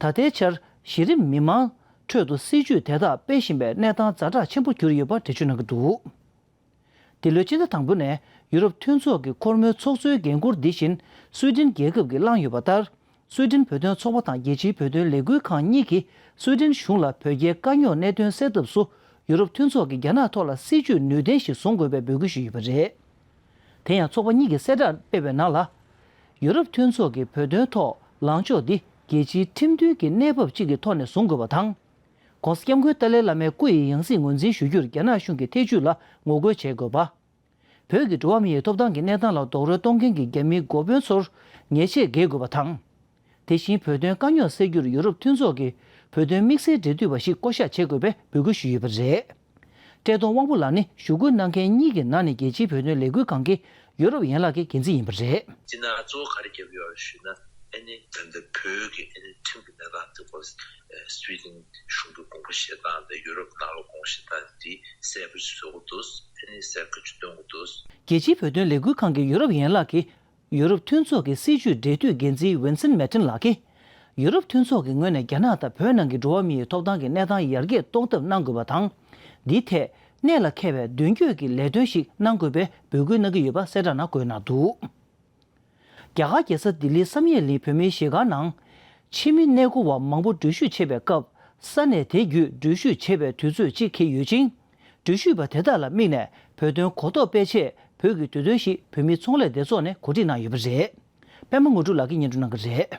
ད་ལྟའི་ཆར་གཞི་རིམ་མི་མང་ཁྲོད་དུ་སྲིད་ཇུས་དེ་དག་སྤེལ་བཞིན་པའི་གནས་སྟངས་ཛ་དྲག་ཆེན་པོ་གྱུར་ཡོད་པ་འགྲེལ་བརྗོད་གནང་གི་འདུག། འདི་ལོའི་སྤྱི་ཟླ་དང་པོ་ནས་ཡུ་རོབ་མཐུན་ཚོགས་ཀྱི་འཁོར་མོའི་ཚོགས་གཙོའི་འགན་འཁུར་འདི་བཞིན་སུའེ་ཏེན་རྒྱལ་ཁབ་ཀྱིས་བླངས་ཡོད་པ་ལྟར། སུའེ་ཏེན་བོད་དོན་ཚོགས་པ་དང་རྒྱལ་སྤྱིའི་བོད་དོན་ལས་འགུལ་ཁང་གཉིས་ཀྱིས་སུའེ་ཏེན་གཞུང་ལ་བོད་རྒྱའི་དཀའ་རྙོག་གནད་དོན་སེལ་ཐབས་སུ་ཡུ་རོབ་མཐུན་ཚོགས་ཀྱིས་རྒྱ་ནག་ཐོག་ལ་སྲིད་ཇུས་ནུས་ལྡན་ཞིག་བཟུང་དགོས་པའི་འབོད་སྐུལ་ཞུས་ཡོད་པ་རེད། དེ་ཡང་ཚོགས་པ་གཉིས་ཀྱིས་གསལ་བསྒྲགས་སྤེལ་བའི་ནང་ལ། ཡུ་རོབ་མཐུན་ཚོགས་ཀྱི་བོད་དོན་ཐོག་ལངས་ཕྱོགས་འདི་རྒྱལ་སྤྱིའི་ཁྲིམས་མཐུན་གྱི་གནས་བབ་ཅིག་གི་ཐོག་ནས་བཟུང་དགོས་པ་དང་། ༸གོང་ས་༸སྐྱབས་མགོན་ཏཱ་ལའི་བླ་མའི་སྐུ་ཡི་ཡང་སྲིད་ངོས་འཛིན་ཞུ་རྒྱུར་རྒྱ་ནག་གཞུང་གི་ཐེ་ཇུས་ལ་ངོ་རྒོལ་བྱེད་དགོས་པ། བོད་ཀྱི་འགྲོ་བ་མིའི་ཐོབ་ཐང་གི་གནས་སྟངས་ལ་རྡོག་རོལ་གཏོང་མཁན་གྱི་རྒྱ་མིའི་འགོ་དཔོན་ཚོར་ཉེས་ཆད་འགེལ་དགོས་པ་དང་། དེ་བཞིན་བོད་དོན་དཀའ་རྙོག་སེལ་རྒྱུར་ཡུ་རོབ་མཐུན་ཚོགས་ཀྱི་བོད་དོན་དམིགས་བསལ་འབྲེལ་མཐུད་པ་ཞིག་བསྐོ་གཞག་བྱེད་དགོས་པའི་འབོད་སྐུལ་ཞུས་ཡོད་པ་རེད། བཀྲས་མཐོང་དབང་པོ་ལགས་ནི་ཞུ་སྐུལ་གནང་མཁན་གཉིས་ཀྱི་ནང་ནས་རྒྱལ་སྤྱིའི་བོད་དོན་ལས་འགུལ་ཁང་གི་ཡུ་རོབ་ཡན་ལག་གི་འགན་འཛིན་ཡིན་པ་རེད། སྤྱིར་ན་གཙོ་བོ་ག་རེ་བརྒྱབ་ཡོད་ཞུས་ན། ཨ་ནི་ད་ལྟ་བོད་ཀྱི་ཨ་ནི་ཁྲིམས་ཀྱི་གནས་སྟངས་དེ་སྐོར་སུའི་ཏན་གཞུང་གི་དགོངས་པ་བཞེས་སྟངས་དང་ཡུ་རོབ་ནང་ལ་དགོངས་བཞེས་སྟངས་འདི་གསལ་པོ་ཞིག་བཟོ་དགོས་འདུག་ཨ་ནི་གསལ་ཁ་ཅིག་སྟོན་དགོས་འདུག་རྒྱལ་སྤྱིའི་བོད་དོན་ལས་འགུལ་ཁང་གི་ཡུ་རོབ་ཡན་ལག་གི་ཡུ་རོབ་མཐུན་ཚོགས་ཀྱི་སྲིད་བྱུས་འབྲེལ་མཐུད་འགན་འཛིན་ཝིན་སན་མེ་ཏིན་ལགས་ཀྱིས། ཡུ་རོབ་མཐུན་ཚོགས་ཀྱི་ངོས་ནས་རྒྱ་ནག་དང་བོད་ནང་གི་འགྲོ་བ་མིའི་ཐོབ་ཐང་གི་གནས་སྟངས་ཡར་རྒྱས་གཏོང་ཐབས་གནང་དགོས་པ་དང་། འདིའི་ཐད་གནད་ལ་འཁེལ་བའི་མདུན་སྐྱོད་ཀྱི་ལས་དོན་ཞིག་གནང་དགོས་པའི་འབོད་སྐུལ་གནང་གི་ཡོད་པ་གསལ་བསྒྲགས་ནང་བཀོད་གནང་འདུག་རྒྱ་གར་རྒྱལ་ས་ལྡི་ལིའི་བསམ་ཡས་གླིང་བོད་མིའི་གཞིས་སྒར་ནང་། ཕྱི་མི་གནས་སྐོར་བ་མང་པོ་འགྲུལ་བཞུད་བྱེད་པའི་སྐབས། ས་གནས་དེ་བརྒྱུད་འགྲུལ་བཞུད་བྱེད་པའི་དུས་ཚོད་ཅིག་འཁེལ་ཡོད་ཅིང་། འགྲུལ་བཞུད་པ་དེ་དག་ལ་དམིགས་ནས་བོད་དོན་གོ་རྟོགས་སྤེལ་ཆེད་བོད་ཀྱི་དུས་སྟོན་ཞིག་བོད་མིའི་ཚོང་ལས་སྡེ་ཚོགས་ནས་གོ་སྒྲིག་གནང་ཡོད་པ་རེད། པད་མ་དངོས་གྲུབ་ལགས་ཀྱིས་སྙན་སྒྲོན་གནང་གི་རེད།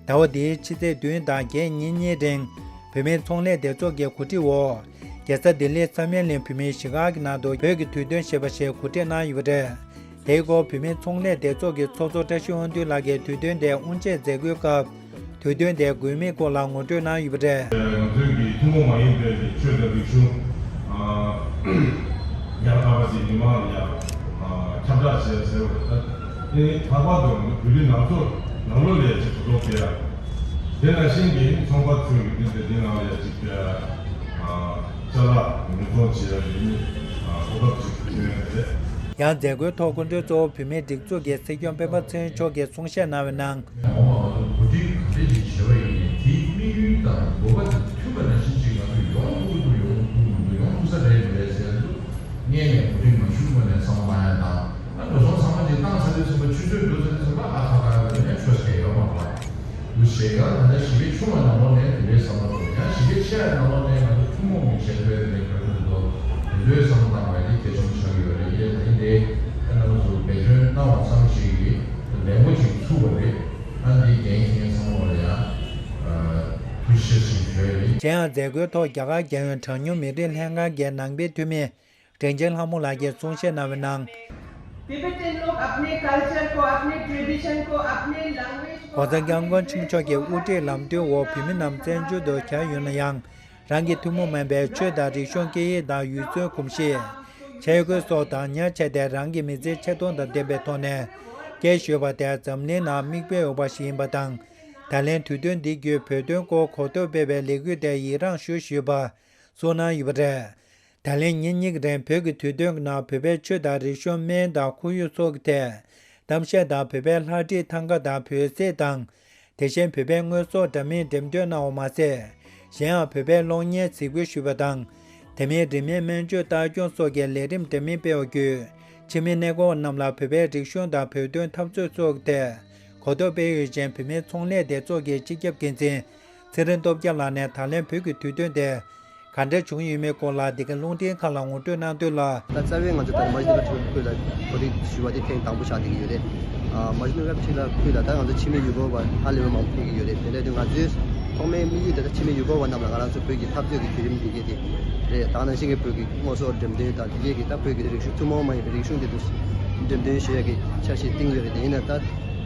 ཟླ་བ་འདིའི་ཕྱི་ཚེས་བདུན་དང་བརྒྱད་ཉིན་གཉིས་རིང་། བོད་མིའི་ཚོང་ལས་སྡེ་ཚོགས་ཀྱི་གོ་སྒྲིག་འོག་རྒྱལ་ས་ལྡི་ལིའི་བསམ་ཡས་གླིང་བོད་མིའི་གཞིས་སྒར་གྱི་ནང་དུ་བོད་ཀྱི་དུས་སྟོན་ཞེས་པ་ཞིག་གོ་སྒྲིག་གནང་ཡོད་པ་རེད། དེའི་སྐོར་བོད་མིའི་ཚོང་ལས་སྡེ་ཚོགས་ཀྱི་ཚོགས་གཙོ་བཀྲ་ཤིས་དབང་འདུས་ལགས་ཀྱིས་དུས་སྟོན་དེའི་དབུ་འབྱེད་མཛད་སྒོའི་སྐབས། དུས་སྟོན་དེའི་དགོས་དམིགས་སྐོར་ལ་ངོ་སྤྲོད་གནང་ཡོད་པ་རེད། ང་ཚོའི་གི་ཐུན་མོང་མ་ཡིན་པའི་གི་ཆོས་དང་རིག་གཞུང་ཡར་དར་བ་དེ་མི་མང་ལ་ཡང་ཁྱབ་བསྒྲགས་བྱས་ཟེར་བ་རེད། ད་དེ་ལྷག་པར་དུ་བོད་རིགས་ནང་ཚོ་ནང་ལོགས་ལ་ཡང་ཅིག་གོ་རྟོགས་སྤེལ་ཡ། དེ་ནང་བཞིན་གྱི་ཚོང་པ་ཚོས་ཀྱི་དེ་དེ་ནང་ལ་ཡང་ཅིག་ཅ་ལག་ཉོ་ཚོང་བྱེད་ཡ་དེ་ནི་གོ་སྐབས་ཅིག་བྱུང་ཡོད་རེད། ཡང་མཛད་སྒོའི་ཐོག་སྐུ་མགྲོན་གཙོ་བོ་བོད་མིའི་སྒྲིག་འཛུགས་ཀྱི་སྲིད་སྐྱོང་སྤེན་པ་ཚེ་རིང་མཆོག་གིས་གསུང་བཤད་གནང་བའི་ནང་། མ་འོངས་པ་ང་ཚོ་གོ་སྒྲིག་ག་འདྲ་ཞིག་བྱེད་པ་ཡིན་ནའི་དེའི་དམིགས་ཡུལ་དང་དགོས་པ་དང་མཐུན་པ་ནང་བཞིན་ཅིག་ང་ཚོ་ཡོང་ཐུབ་ཀྱི་འདུག་ཡོང་ཐུབ་ཀྱི་མི་འདུག་ཡོང་ཐུབ་ས་རེད་མི་རེད་ཟེར་ཡ་འདུག་སྔོན་ནས་གོ་སྒྲིག་མ་ཞུས་སྔོན་ནས་བསམ་བློ་བཏང་ཡ་དང་། ཨ་འགྲོ་སོང་ཚང་མ་ཅིག་བཏང་ཚར་དུས་ཚང་མ་ཆུ་ཚོད་འགྲོ་ཚར་དུས་ཚང་མ་ཨ་ཁ་ཁ་ཡོད་ནས་ཆོས་སྐད་ཡོད་མ་རེད། འདུག་ཞེས་ཡང་ད་ལྟ་ཞི་བདེ་ཆུང་བ་ནང་ལོགས་ནས་དེ་འདྲའི་བསམ་བློ་འདུག་ཡང་ཞི་བདེ་ཆེ་བའི་ནང་ལོགས་ནས་ང་ཚོ་ཐུན་མོང་གི་ཞལ་འདོན་དེ་འདྲའི་ག་རེ་འདུག་དེ་ཚོའི་བསམ་བློ་བཏང་བ་དེ་གལ་ཆེན་པོ་ཆགས་ཀྱི་ཡོད་རེད། ཡེ་ད་ཡིན་ཏེ་ཨ་ནི་ང་ཚོ་འབད་བརྩོན་གནང་བ་ཙམ་ཞིག་གིས་ལས་འགོ་ཅིག་ཚུགས་པ་རེད། ཨ་འདི་འགན་འཁྱེར་མཁན་ཚང་མ་ལ་ཡང་ཐུགས་རྗེ་ཆེ་ཞེས་ཞུ་ཡ་ཡིན། གཞན་ཡང་མཛད་སྒོའི་ཐོག་རྒྱ་གར་རྒྱལ་ཡོངས་གྲངས་ཉུང་མི་རིགས་ལྷན་ཁང་གི་ནང་པའི་འཐུས་མི། དྲིན་ཆེན་ལྷ་མོ་ལགས་ཀྱིས་གསུང་བཤད་གནང་བའི་ནང་། टिबेटन लोग अपने कल्चर को, अपने ट्रेडिशन को, अपने लैंग्वेज को, གོང་ས་སྐྱབས་མགོན་ཆེན་པོ་མཆོག་གི་དབུ་ཁྲིད་ལམ་སྟོན་འོག་བོད་མི་རྣམས་བཙན་བྱོལ་དུ་གྱར་ཡོད་ན་ཡང་། རང་གི་ཐུན་མོང་མིན་པའི་ཆོས་དང་རིག་གཞུང་སྐད་ཡིག་དང་ཡུལ་སྲོལ་གོམས་གཤིས། ཆས་གོས་སོགས་དང་ཉར་བྱས་ཏེ་རང་གི་མི་ཚེ་ཆེ་མཐོང་དང་ལྡན་པའི་ཐོག་ནས་སྐྱེལ་ཞུས་པ་དེ་འཛམ་གླིང་ནང་མིག་དཔེ་འོས་པ་ཞིག་ཡིན་པ་དང་། ད་ལན་དུས་སྟོན་འདི་བརྒྱུད་བོད་དོན་སྐོར་གོ་རྟོགས་སྤེལ་བའི་ལས་འགུལ་དེ་ཡི་རངས་ཞུ་ཞུས་པ་གསུངས་གནང་ཡོད་པ་རེད། ད་ལན་ཉིན་གཉིས་ཀྱི་རིང་བོད་ཀྱི་དུས་སྟོན་གྱི་ནང་བོད་པའི་ཆོས་དང་རིག་གཞུང་སྨན་དང་ཁོར་ཡུག་སོགས་ཀྱི་ཐད་གཏམ་བཤད་དང་བོད་པའི་ལྷ་བྲིས་ཐང་ག་དང་བོད་ཟས་དང་། དེ་བཞིན་བོད་པའི་དངོས་ཟོག་འདྲ་མིན་འགྲེམས་སྟོན་གནང་བ་མ་ཟད། གཞན་ཡང་བོད་པའི་གློག་བརྙན་གཟིགས་འབུལ་ཞུས་པ་དང་། དེ་མིན་རིན་མེད་སྨན་བཅོས་ལྟ་སྐྱོང་སོགས་ཀྱི་ལས་རིམ་འདྲ་མིན་སྤེལ་བ་བརྒྱུད། ཕྱི་མི་གནས་སྐོར་རྣམས་ལ་བོད་པའི་རིག་གཞུང་དང་བོད་དོན་འཐབ་རྩོད་སོགས་ཀྱི་ཐད་གོ་རྟོགས་སྤེལ་ཡོད་ཅིང་། བོད་མིའི་ཚོང་ལས་སྡེ་ཚོགས་ཀྱི་སྤྱི་ཁྱབ་འགན་འཛིན་ཚེ་རིང་སྟོབས་རྒྱལ་ལགས་ནས་ད་ལན་བོད་ཀྱི་དུས་སྟོན་དེ་ག་འདྲ་བྱུང་ཡོད་མེད་སྐོར་ལ་འདི་ག་རླུང་འཕྲིན་ཁང་ལ་ངོ་སྤྲོད་གནང་དོན་ལ། ད་རྩ་བའི་ང་ཚོ་ད་མ་གཞི་ནས་ཁུལ་ལ་གོ་སྒྲིག་ཞུ་བ་དེ་ཐེངས་དང་པོ་ཆགས་བསྡད་ཀྱི་ཡོད་རེད། ཨ་མ་གཞི་ནས་ཁུལ་ལ་ཁུལ་ལ་ད་ང་ཚོ་ཕྱི་མི་ཡུལ་སྐོར་བ་ཧ་ལས་པ་མང་པོ་ཕེབས་ཀྱི་ཡོད་རེད། དེ་འདྲ་དུས་ང་ཚོའི་ཐོག་མའི་དམིགས་ཡུལ་དེ་ད་ཕྱི་མི་ཡུལ་སྐོར་བ་རྣམས་ལ་ང་རང་ཚོ་བོད་ཀྱི་འཐབ་རྩོད་ཀྱི་བརྒྱུད་རིམ་འདི་གས་དེ་རེད། ད་ནང་བཞིན་གྱི་བོད་ཀྱི་དངོས་ཟོག་འགྲེམས་སྟོན་དང་དེ་གས་ཀྱི་ད་བོད་ཀྱི་རིག་གཞུང་ཐུན་མོང་མ་ཡིན་པའི་རིག་གཞུང་དེ་ཚོ་འགྲེམས་སྟོན་ཞུ་ཡས་ཀྱི་འཆར་གཞི་བཏིང་ཡོད་རེད། དེ་ཡིན་ན་ད་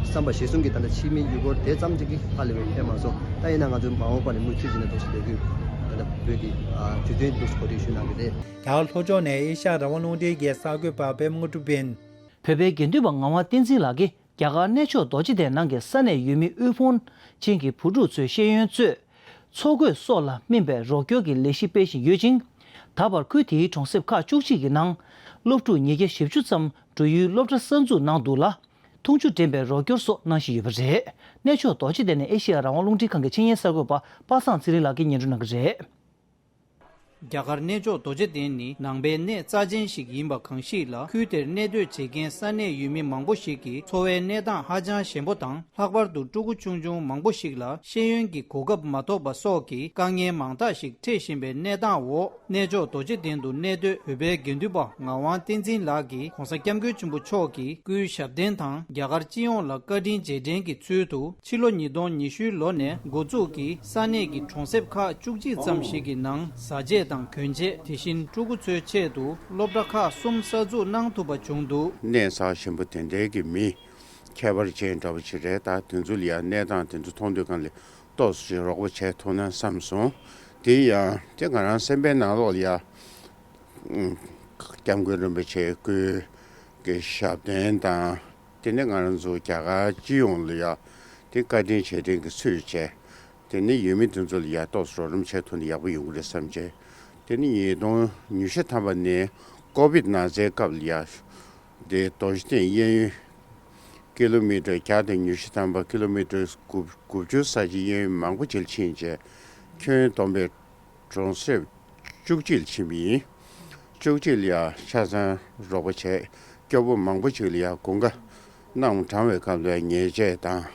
བསམ་པ་གཞིར་བཟུང་གི་ད་ལྟ་ཕྱི་མི་ཡུལ་སྐོར་དེ་ཙམ་ཅིག་གིས་ཧ་ལས་པའི་ཕན་མ་སོང་། ད་ཡིན་ན་ང་ཚོའི་མ་འོངས་པ་ནས་མུ་མཐུད་བྱས་ནས་འདུག་སེ་ལས་འགུལ་ད་ལྟ་བོད་ཀྱི་ཨ་དུས་སྟོན་འདུག་སེ་གོ་སྒྲིག་ཞུ་གནང་གི་རེད། རྒྱ་གར་ལྷོ་ཕྱོགས་ནས་ཨེ་ཤ་ཡ་རང་དབང་རླུང་འཕྲིན་གྱི་གསར་འགོད་པ་པད་མ་དངོས་གྲུབ་ཡིན། བོད་པའི་དགེ་འདུན་པ་ངག་དབང་བསྟན་འཛིན་ལགས་ཀྱིས་རྒྱ་གར་གནས་མཆོག་རྡོ་རྗེ་གདན་ནང་གི་ས་གནས་ཡུལ་མི་དབུལ་ཕོངས་ཅན་གྱི་བུ་ཕྲུག་ཚོའི་ཤེས་ཡོན་གཙོས། འཚོ་གོས་སོགས་ལ་སྨིན་པའི་རོགས་སྐྱོར་གྱི་ལས་གཞི་སྤེལ་བཞིན་ཡོད་ཅིང་། ད་བར་ཁུལ་དེའི་གྲོང་གསེབ་ཁག་བཅུ་གཅིག་གི་ནང་སློབ་ཕྲུག་ཉིས་བརྒྱ་བཞི་བཅུ་ཙམ་འགྲོ་ཡུལ་སློབ་གྲྭ་གསར་འཛུགས་གནང་འདུག་ལ། འཐུང་ཆུ་འདྲེན་པའི་རོགས་སྐྱོར་སོགས་གནང་བཞིན་ཡོད་པ་རེད། གནས་མཆོག་རྡོ་རྗེ་གདན་ནས་ཨེ་ཤེ་ཡ་རང་དབང་རླུང་འཕྲིན་ཁང་གི་ཆིངས་ཡིག་གསར་འགོད་པ་པ་སངས་ཚེ་རིང་ལགས་ཀྱིས་སྙན་སྒྲོན་གནང་གི་རེད། རྒྱ་གར་གནས་མཆོག་རྡོ་རྗེ་གདན་ནི་ནང་པའི་གནས་རྩ་ཆེན་ཞིག་ཡིན་པ་གང་ཞིག་ལ། ཁུལ་དེར་གནས་སྡོད་བྱེད་མཁན་ས་གནས་ཡུལ་མི་མང་པོ་ཞིག་གི་འཚོ་བའི་གནས་སྟངས་ཧ་ཅང་ཞན་པོ་དང་། ལྷག་པར་དུ་ཕྲུ་གུ་ཆུང་ཆུང་མང་པོ་ཞིག་ལ་ཤེས་ཡོན་གྱི་གོ་སྐབས་མ་ཐོབ་པ་སོགས་ཀྱི་དཀའ་ངལ་མང་དག་ཞིག་འཕྲད་བཞིན་པའི་གནས་སྟངས་འོག་གནས་མཆོག་རྡོ་རྗེ་གདན་དུ་གནས་སྡོད་བོད་པའི་དགེ་འདུན་པ་ངག་དབང་བསྟན་འཛིན་ལགས་ཀྱིས་གོང་ས་སྐྱབས་མགོན་ཆེན་པོ་མཆོག་གི་སྐུའི་ཞབས་བརྟན་དང་། རྒྱ་གར་སྤྱི་ཡོངས་ལ་བཀའ་དྲིན་རྗེས་དྲན་གྱི་ཚུལ་དུ། ཕྱི་ལོ་ཉིས་སྟོང་ཉི་ཤུའི་ལོ་ནས་འགོ་འཛུགས་ཀྱིས་ས་གནས་ཀྱི་གྲོང་གསེབ་ཁག་བཅུ་གཅིག་ཙམ་ཞིག་གི་ནང་བཟའ་ཆས་དང་གྱོན་ཆས། དེ་བཞིན་ཕྲུ་གུ་ཚོའི་ཆེད་དུ་སློབ་གྲྭ་ཁག་གསུམ་གསར་འཛུགས་གནང་ཐུབ་པ་བྱུང་འདུག། གནས་ས་ཞིམ་པོ་དེ་འདྲའི་གི་མི་ཁྱད་པར་ཅན་འདྲ་བོ་ཞིག་རེད། ད་དེ་ཚོ་ལ་ཡང་གནས་སྟངས་དེ་ཚོ་མཐོང་དུས་སྒང་ལ་ཏོག་ཙམ་ཞིག་རོགས་པ་བྱས་ཐུབ་ན་བསམ་སོང་། དེ་ཡང་དེ་ང་རང་སེམས་པའི་ནང་ལོགས་ལ་ཡ། སྐྱབས་མགོན་རིན་པོ་ཆེའི་སྐུའི་གི་ཞབས་བརྟན་དང་། དེ་ནས་ང་རང་ཚོ་རྒྱ་གར་སྤྱི་ཡོངས་ལ་ཡ་དེ་བཀའ་དྲིན་རྗེས་དྲན་གྱི་ཚུལ་བྱས། དེ་ནས་ཡུལ་མི་དེ་ཚོ་ལ་ཡ་ཏོག་ཙམ་རོགས་རམ་བྱས་ཐུབ་ན་ཡག་པོ་ཡོང་གི་རེད་བསམ་བྱས། དེ་ནས་ཉིས་སྟོང་ཉི་ཤུ་ཐམ་པ་ནས་ཀོ་བིད་ན་ཚའི་སྐབས་ལ་ཡ་དེ་རྡོ་རྗེ་གདན་གཡས་གཡོན་ཀི་ལོ་མི་ཊར་བརྒྱ་དང་ཉི་ཤུ་ཐམ་པ། ཀི་ལོ་མི་ཊར་དགུ་དགུ་བཅུ་ས་ཆའི་གཡས་གཡོན་མང་པོ་ཅིག་ཕྱིན་བྱས། ཁྱོན་བསྡོམས་པའི་གྲོང་གསེབ་བཅུ་གཅིག་ལ་ཕྱིན་པ་ཡིན། བཅུ་གཅིག་ལ་ཡང་ཆ་ཚང་རོགས་པ་བྱས། སྐྱོ་པོ་མང་པོ་ཅིག་ལ་ཡང་དགུན་ཁ་གནམ་གྲང་བའི་སྐབས་ལ་ཡང་ཉལ་ཆས་དང་།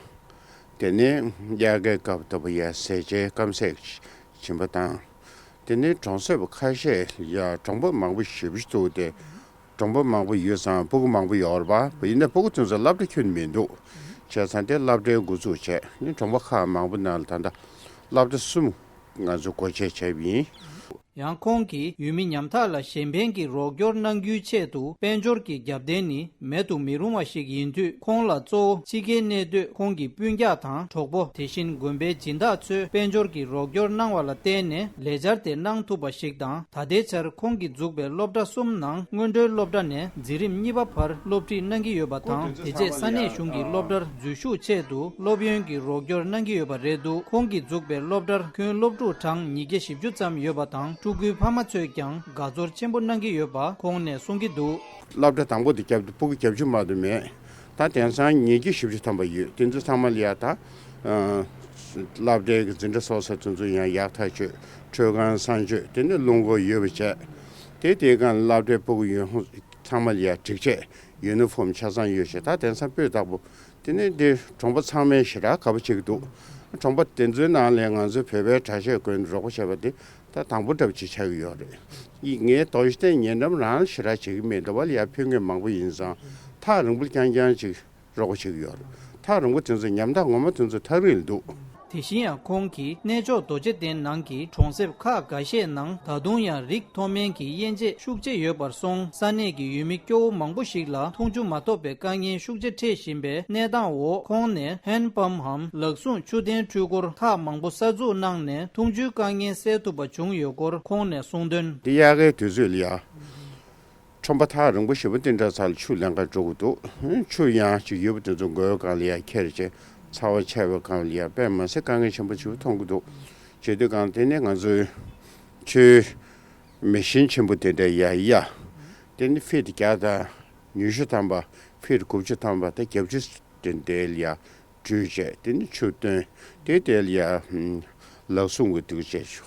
དེ་ནས་དབྱར་ཁའི་སྐབས་ལྟ་བུ་ཡང་ཟས་བཅད་སྐམ་ཟས་བྱིན་པ་དང་། དེ་ནས་གྲོང་གསེབ་ཁ་ཤས་ལ་ཡང་གྲོང་པ་མང་པོ་ཞེ་པོ་ཅིག་འདུག་སྟེ། གྲོང་པ་མང་པོ་ཡོད་ཙང་སྤུ་གུ་མང་པོ་ཡོད་རེད་པ། ཡིན་ནའི་སྤུ་གུ་དེ་ཚོ་སློབ་གྲྭ་ཁྱོན་མི་འདུག། བྱས་ཙང་དེ་སློབ་གྲྭའི་འགོ་འཛུགས་བྱས་ནས་གྲོང་པ་ཁག་མང་པོ་ནང་ལ་ད་ལྟ་སློབ་གྲྭ་གསུམ་ང་ཚོ་སྒོ་འབྱེད་བྱས་པ་ཡིན། ཡང་ཁོང་གིས་ཡུལ་མི་ཉམ་ཐག་ལ་གཞན་ཕན་གྱི་རོགས་སྐྱོར་གནང་རྒྱུའི་ཆེད་དུ་དཔལ་འབྱོར་གྱི་རྒྱབ་རྟེན་ནི་མེད་དུ་མི་རུང་བ་ཞིག་ཡིན་དུས། ཁོང་ལ་གཙོ་བོ་ཕྱི་རྒྱལ་གནས་སྡོད་ཁོང་གི་སྤུན་ཀྱག་དང་གྲོགས་པོ། དེ་བཞིན་དགོན་པའི་སྦྱིན་བདག་ཚོས་དཔལ་འབྱོར་གྱི་རོགས་སྐྱོར་གནང་བ་ལ་བརྟེན་ནས་ལས་འཆར་དེ་གནང་ཐུབ་པ་ཞིག་དང་། ད་ལྟའི་ཆར་ཁོང་གིས་འཛུགས་པའི་སློབ་གྲྭ་གསུམ་ནང་སྔོན་འགྲོའི་སློབ་གྲྭ་ནས་འཛིན་རིམ་གཉིས་པ་བར་སློབ་ཁྲིད་གནང་གི་ཡོད་པ་དང་། དེ་རྗེས་ས་གནས་གཞུང་གི་སློབ་གྲྭར་འཛུལ་ཞུགས་ཆེད་དུ་སློབ་ཡོན་གྱི་རོགས་སྐྱོར་གནང་གི་ཡོད་པ་རེད་འདུག། ཁོང་གིས་འཛུགས་པའི་སློབ་གྲྭར་ཁྱོན་སློབ་ཕྲུག་གྲངས་ཉིས་བརྒྱ་བཞི་བཅུ་ཙམ་ཡོད་པ་དང་། ཕྲུ་གུའི་ཕ་མ་ཚོས་ཀྱང་དགའ་ཚོར་ཆེན་པོ་གནང་གི་ཡོད་པ་ཁོང་ནས་གསུང་གི་འདུག། སློབ་གྲྭ་དང་པོ་དེ་བརྒྱབ་དུས་སྤུ་གུ་བརྒྱད་ཅུ་མ་གཏོགས་མེད། ད་དེང་སང་ཉིས་བརྒྱ་བཞི་བཅུ་ཐམ་པ་ཡོད། དེ་ཚོ་ཚང་མ་ལ་ཡ་ད་སློབ་གྲྭའི་གི་འཛིན་གྲྭ་སོ་སོ་དེ་ཚོ་ཡང་ཡག་ཐག་ཆོད། ཁྲོད་ཁང་གསང་སྤྱོད། དེ་ནས་རླུང་འཁོར་ཡོད་པ་བྱས། དེ་དེའི་སྒང་སློབ་གྲྭའི་སྤུ་གུ་ཡོད་ཚང་མ་ལ་ཡ་སྒྲིག་ཆས་ཡུ་ནི་ཧྥོམ་ཆ་ཚང་ཡོད་བྱས། ད་དེང་སང་སྤུས་དག་པོ། དེ་ནས་འདི་གྲོང་པ་ཚང་མས་ཞེ་དྲག་དགའ་པོ་བྱེད་ཀྱི་འདུག། གྲོང་པ་དེ་ཚོའི་ནང་ལས་ང་ཚོའི་བོད་པའི་གྲྭ་ཆས་གོན་རོགས་པ་བྱས་པ་དེ་ད་དང་པོ་འདྲ་པོ་ཅིག་ཆགས་ཀྱི་ཡོད་རེད། ཡིན་ནའི་རྡོ་རྗེ་གདན་ཉེ་འགྲམ་རང་ཞེ་དྲག་བྱེད་ཀྱི་མེད་འདུག་པ། ལ་ཡ་ཕེབས་མཁན་མང་པོ་ཡིན་ཙང་ཐག་རིང་པོ་རྐྱང་རྐྱང་ཅིག་རོགས་པ་བྱེད་ཀྱི་ཡོད་རེད། ཐག་རིང་པོ་དེ་ཚོ་ཉམ་ཐག་ངོ་མ་དེ་ཚོ་ཐག་རིང་ལ་འདུག། དེ་བཞིན་ཡང་ཁོང་གིས་གནས་མཆོག་རྡོ་རྗེ་གདན་ནང་གི་གྲོང་གསེབ་ཁག་འགའ་ཤས་ནང་ད་དུང་ཡང་རིགས་མཐོ་དམན་གྱི་དབྱེ་འབྱེད་ཤུགས་ཆེ་ཡོད་པར་སོང་། ས་གནས་ཀྱི་ཡུལ་མི་སྐྱོ་བོ་མང་པོ་ཞིག་ལ་འཐུང་ཆུ་མ་ཐོབ་པའི་དཀའ་ངལ་ཤུགས་ཆེ་འཕྲད་བཞིན་པའི་གནས་སྟངས་འོག་ཁོང་ནས་ཧན་པམ་འམ་ལག་སྲུང་ཆུ་ལྡན་འཕྲུལ་འཁོར་ཁག་མང་པོ་གསར་འཛུགས་གནང་ནས་འཐུང་ཆུའི་དཀའ་ངལ་སེལ་ཐུབ་པ་བྱུང་ཡོད་སྐོར་ཁོང་ནས་གསུངས་དོན། འདི་དབྱར་ཁའི་དུས་ཚོད་ལ་ཡ། ཁྲོམ་པ་ཐག་རིང་པོ་ཞེ་པོ་དེ་འདྲ་ཚ་ལ་ཆུ་ལེན་ག་འགྲོ་གི་འདུག་ཆུ་ཡང་ཅིག་ཡོད་པ་དེ་ཚོ་མགོའི་སྒང་ལ་ཡ་ཁྱེར་བྱས་ཚ་བ་ཆེ་བའི་སྒང་ལ་ཡ་དཔེ་མ་སྲིད་དཀའ་ངལ་ཆེན་པོ་ཞེ་པོ་མཐོང་གི་འདུག་བྱེད་དུས་སྒང་དེ་ནས་ང་ཚོའི་ཆུའི་མེ་ཤིན་ཆེན་པོ་དེ་འདྲ་ཡ་ཡ། དེ་ནི་ཕིད་བརྒྱ་དང་ཉི་ཤུ་ཐམ་པ་ཕིད་དགུ་བཅུ་ཐམ་པ་དང་བརྒྱད་ཅུ་དེ་འདྲའི་ལ་ཡ། བཀྲུས་བྱས་དེ་ནི་ཆུ་བཏོན། དེ་དེ་ལ་ཡ་ལག་སྲུང་གི་འདུག་བྱས་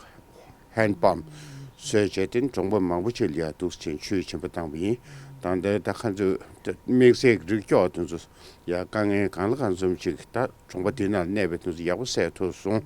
ཧན་པམ་བཟོས་བྱས་དེ་ནི་གྲོང་པ་མང་པོ་ཅིག་ལ་ཡ་འདུག་ཅིང་ཆུ་ཆེན་པོ་བཏང་བ་ཡིན། ད་ལྟ་ད་ཁ་ཚོས་དམིགས་བསལ་གྱི་རིགས་སྐྱོ་བ་དེ་ཚོ་ཡ་དཀའ་ངལ་གང་ལ་གང་འཚམ་ཅིག་ད་གྲོང་པ་དེ་ནང་གནས་པའི་དེ་ཚོ་ཡག་པོ་སེལ་ཐུབ་སོང་།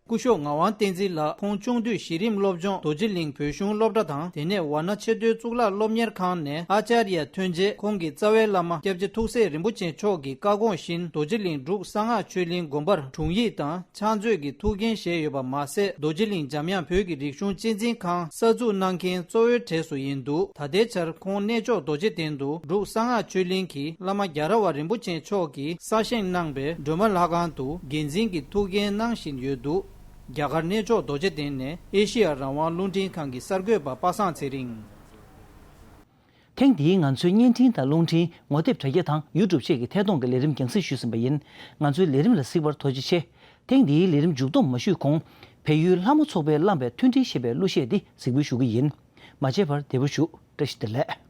སྐུ་ཞབས་ངག་དབང་བསྟན་འཛིན་ལགས་ཁོང་ཆུང་དུས་གཞི་རིམ་སློབ་སྦྱོང་རྡོ་རྗེ་གླིང་བོད་གཞུང་སློབ་གྲྭ་དང་དེ་ནས་ཝཱ་ཎ་ཆེས་མཐོའི་གཙུག་ལག་སློབ་གཉེར་ཁང་ནས་ཨཱ་ཙརྱ་ཐོན་རྗེས་ཁོང་གི་རྩ་བའི་བླ་མ་སྐྱབས་རྗེ་ཐུགས་སྲས་རིན་པོ་ཆེ་མཆོག་གི་བཀའ་དགོངས་བཞིན་རྡོ་རྗེ་གླིང་འབྲུག་གསང་སྔགས་ཆོས་གླིང་དགོན་པར་དྲུང་ཡིག་དང་ཕྱག་མཛོད་ཀྱི་ཐུགས་འགན་བཞེས་ཡོད་པ་མ་ཟད། རྡོ་རྗེ་གླིང་འཇམ་དབྱངས་བོད་ཀྱི་རིག་གཞུང་གཅེས་འཛིན་ཁང་གསར་འཛུགས་གནང་མཁན་གཙོ་བོའི་གྲས་སུ་ཡིན་འདུག་ད་ལྟའི་ཆར་ཁོང་གནས་མཆོག་རྡོ་རྗེ་གདན་དུ་འབྲུག་གསང་སྔགས་ཆོས་གླིང་གི་བླ་མ་རྒྱལ་ར་བ་རིན་པོ་ཆེ་མཆོག་གིས་གསར་བཞེངས་གནང་པའི་སྒྲོལ་མ་ལྷ་ཁང་དུ་འགན་འཛིན་གྱི་ཐུགས་འགན་གནང་བཞིན་ཡོད་འདུག་རྒྱ་གར་གནས་མཆོག་རྡོ་རྗེ་གདན་ནས་ཨེ་ཤེ་ཡ་རང་དབང་རླུང་འཕྲིན་ཁང་གི་གསར་འགོད་པ་པ་སངས་ཚེ་རིང་། ཐེངས་འདིའི་ང་ཚོའི་བརྙན་འཕྲིན་དང་རླུང་འཕྲིན་ངོ་དེབ་དྲ་རྒྱ་དང་ཡུ་ཊུབ་བཅས་ཀྱི་ཐད་གཏོང་གི་ལས་རིམ་རྒྱང་སྲིང་ཞུས་ཟིན་པ་ཡིན། ང་ཚོའི་ལས་རིམ་ལ་གཟིགས་པར་ཐུགས་རྗེ་ཆེ། ཐེངས་འདིའི་ལས་རིམ་མཇུག་བསྡོམས་མ་ཞུས་གོང་། བལ་ཡུལ་ལྷ་མོ་ཚོགས་པའི་བླངས་པའི་མཐུན་སྒྲིལ་ཞེས་པའི་གླུ་གཞས་འདི་གཟིགས་འབུལ་ཞུ་གི་ཡིན། མ་མཇལ་བར་བདེ་པོ་བཞུགས། བཀྲ་ཤིས་བདེ་ལེགས།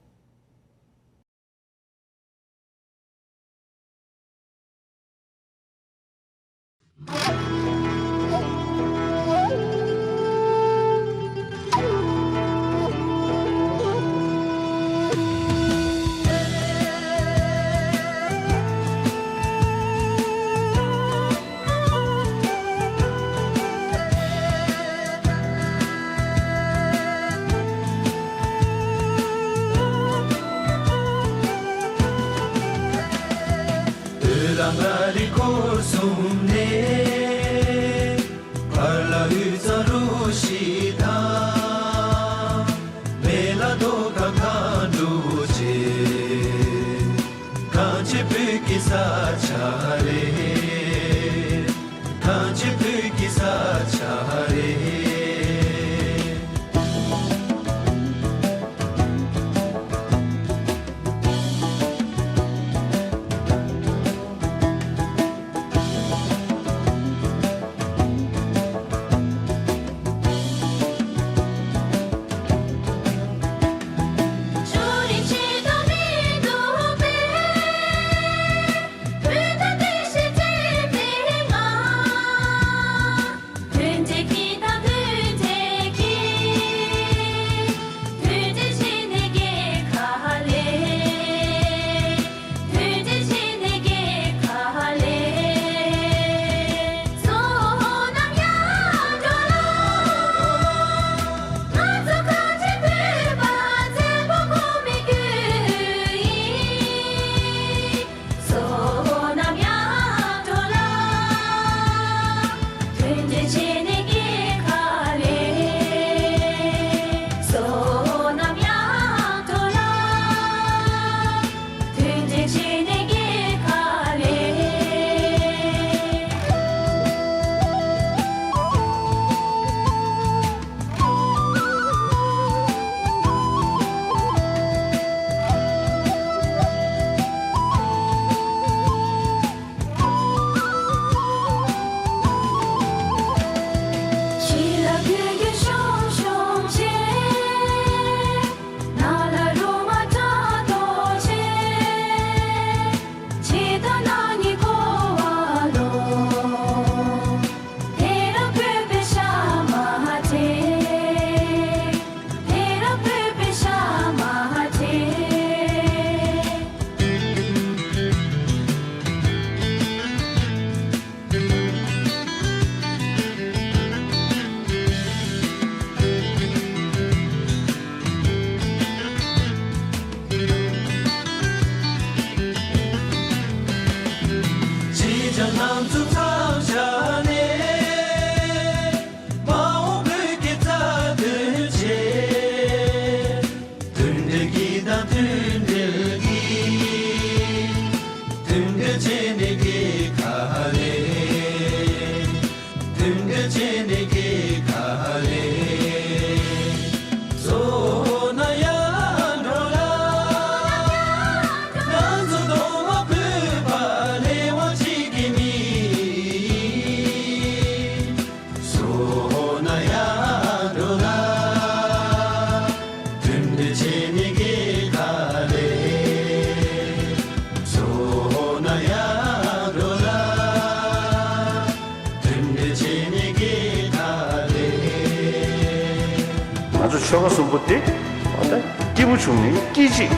ང་ཚོ་ཆོལ་ཁ་གསུམ་པོ་དེ་ད་སྐྱིད་པོ་བྱུང་ནས་སྐྱིད་ཅིག་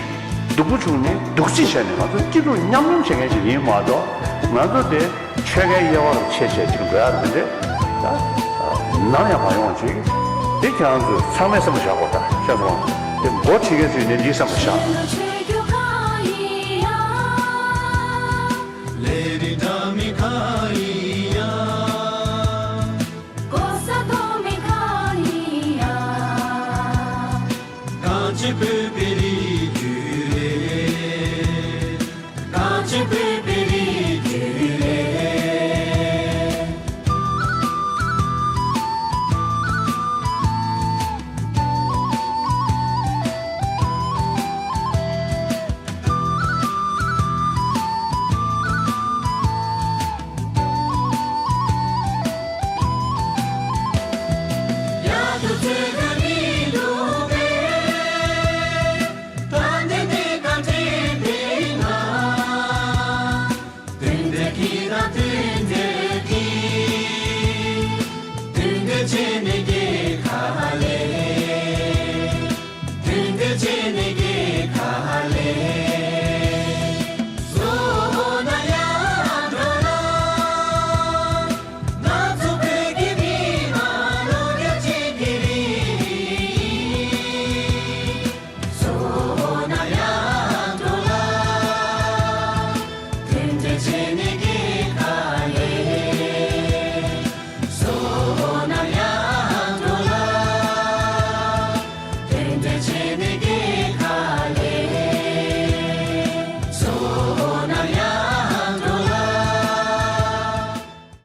སྡུག་པོ་བྱུང་ནས་སྡུག་ཅིག་བྱས་ནས་ང་ཚོ་སྐྱིད་སྡུག་མཉམ་མྱོང་བྱེད་མཁན་ཞིག་ཡིན་མ་གཏོགས། ང་ཚོ་དེ་ཆོལ་ཁའི་དབྱེ་བ་རུ་ཕྱེ་བྱས་ཅིག་འགྲོ་ཡ་རེད་དེ། ད་ནམ་ཡང་མ་ཡོང་བ་ཅིག་དེ་ཁྱེད་རང་ཚོས་ཚང་མས་བསམ་བློ་བཞག་དགོས། ད་ཤེས་སོང་། དེ་འགོ་ཁྲིད་མཁན་ཚོས་ནས་འདིའི་བསམ་བློ་བཞག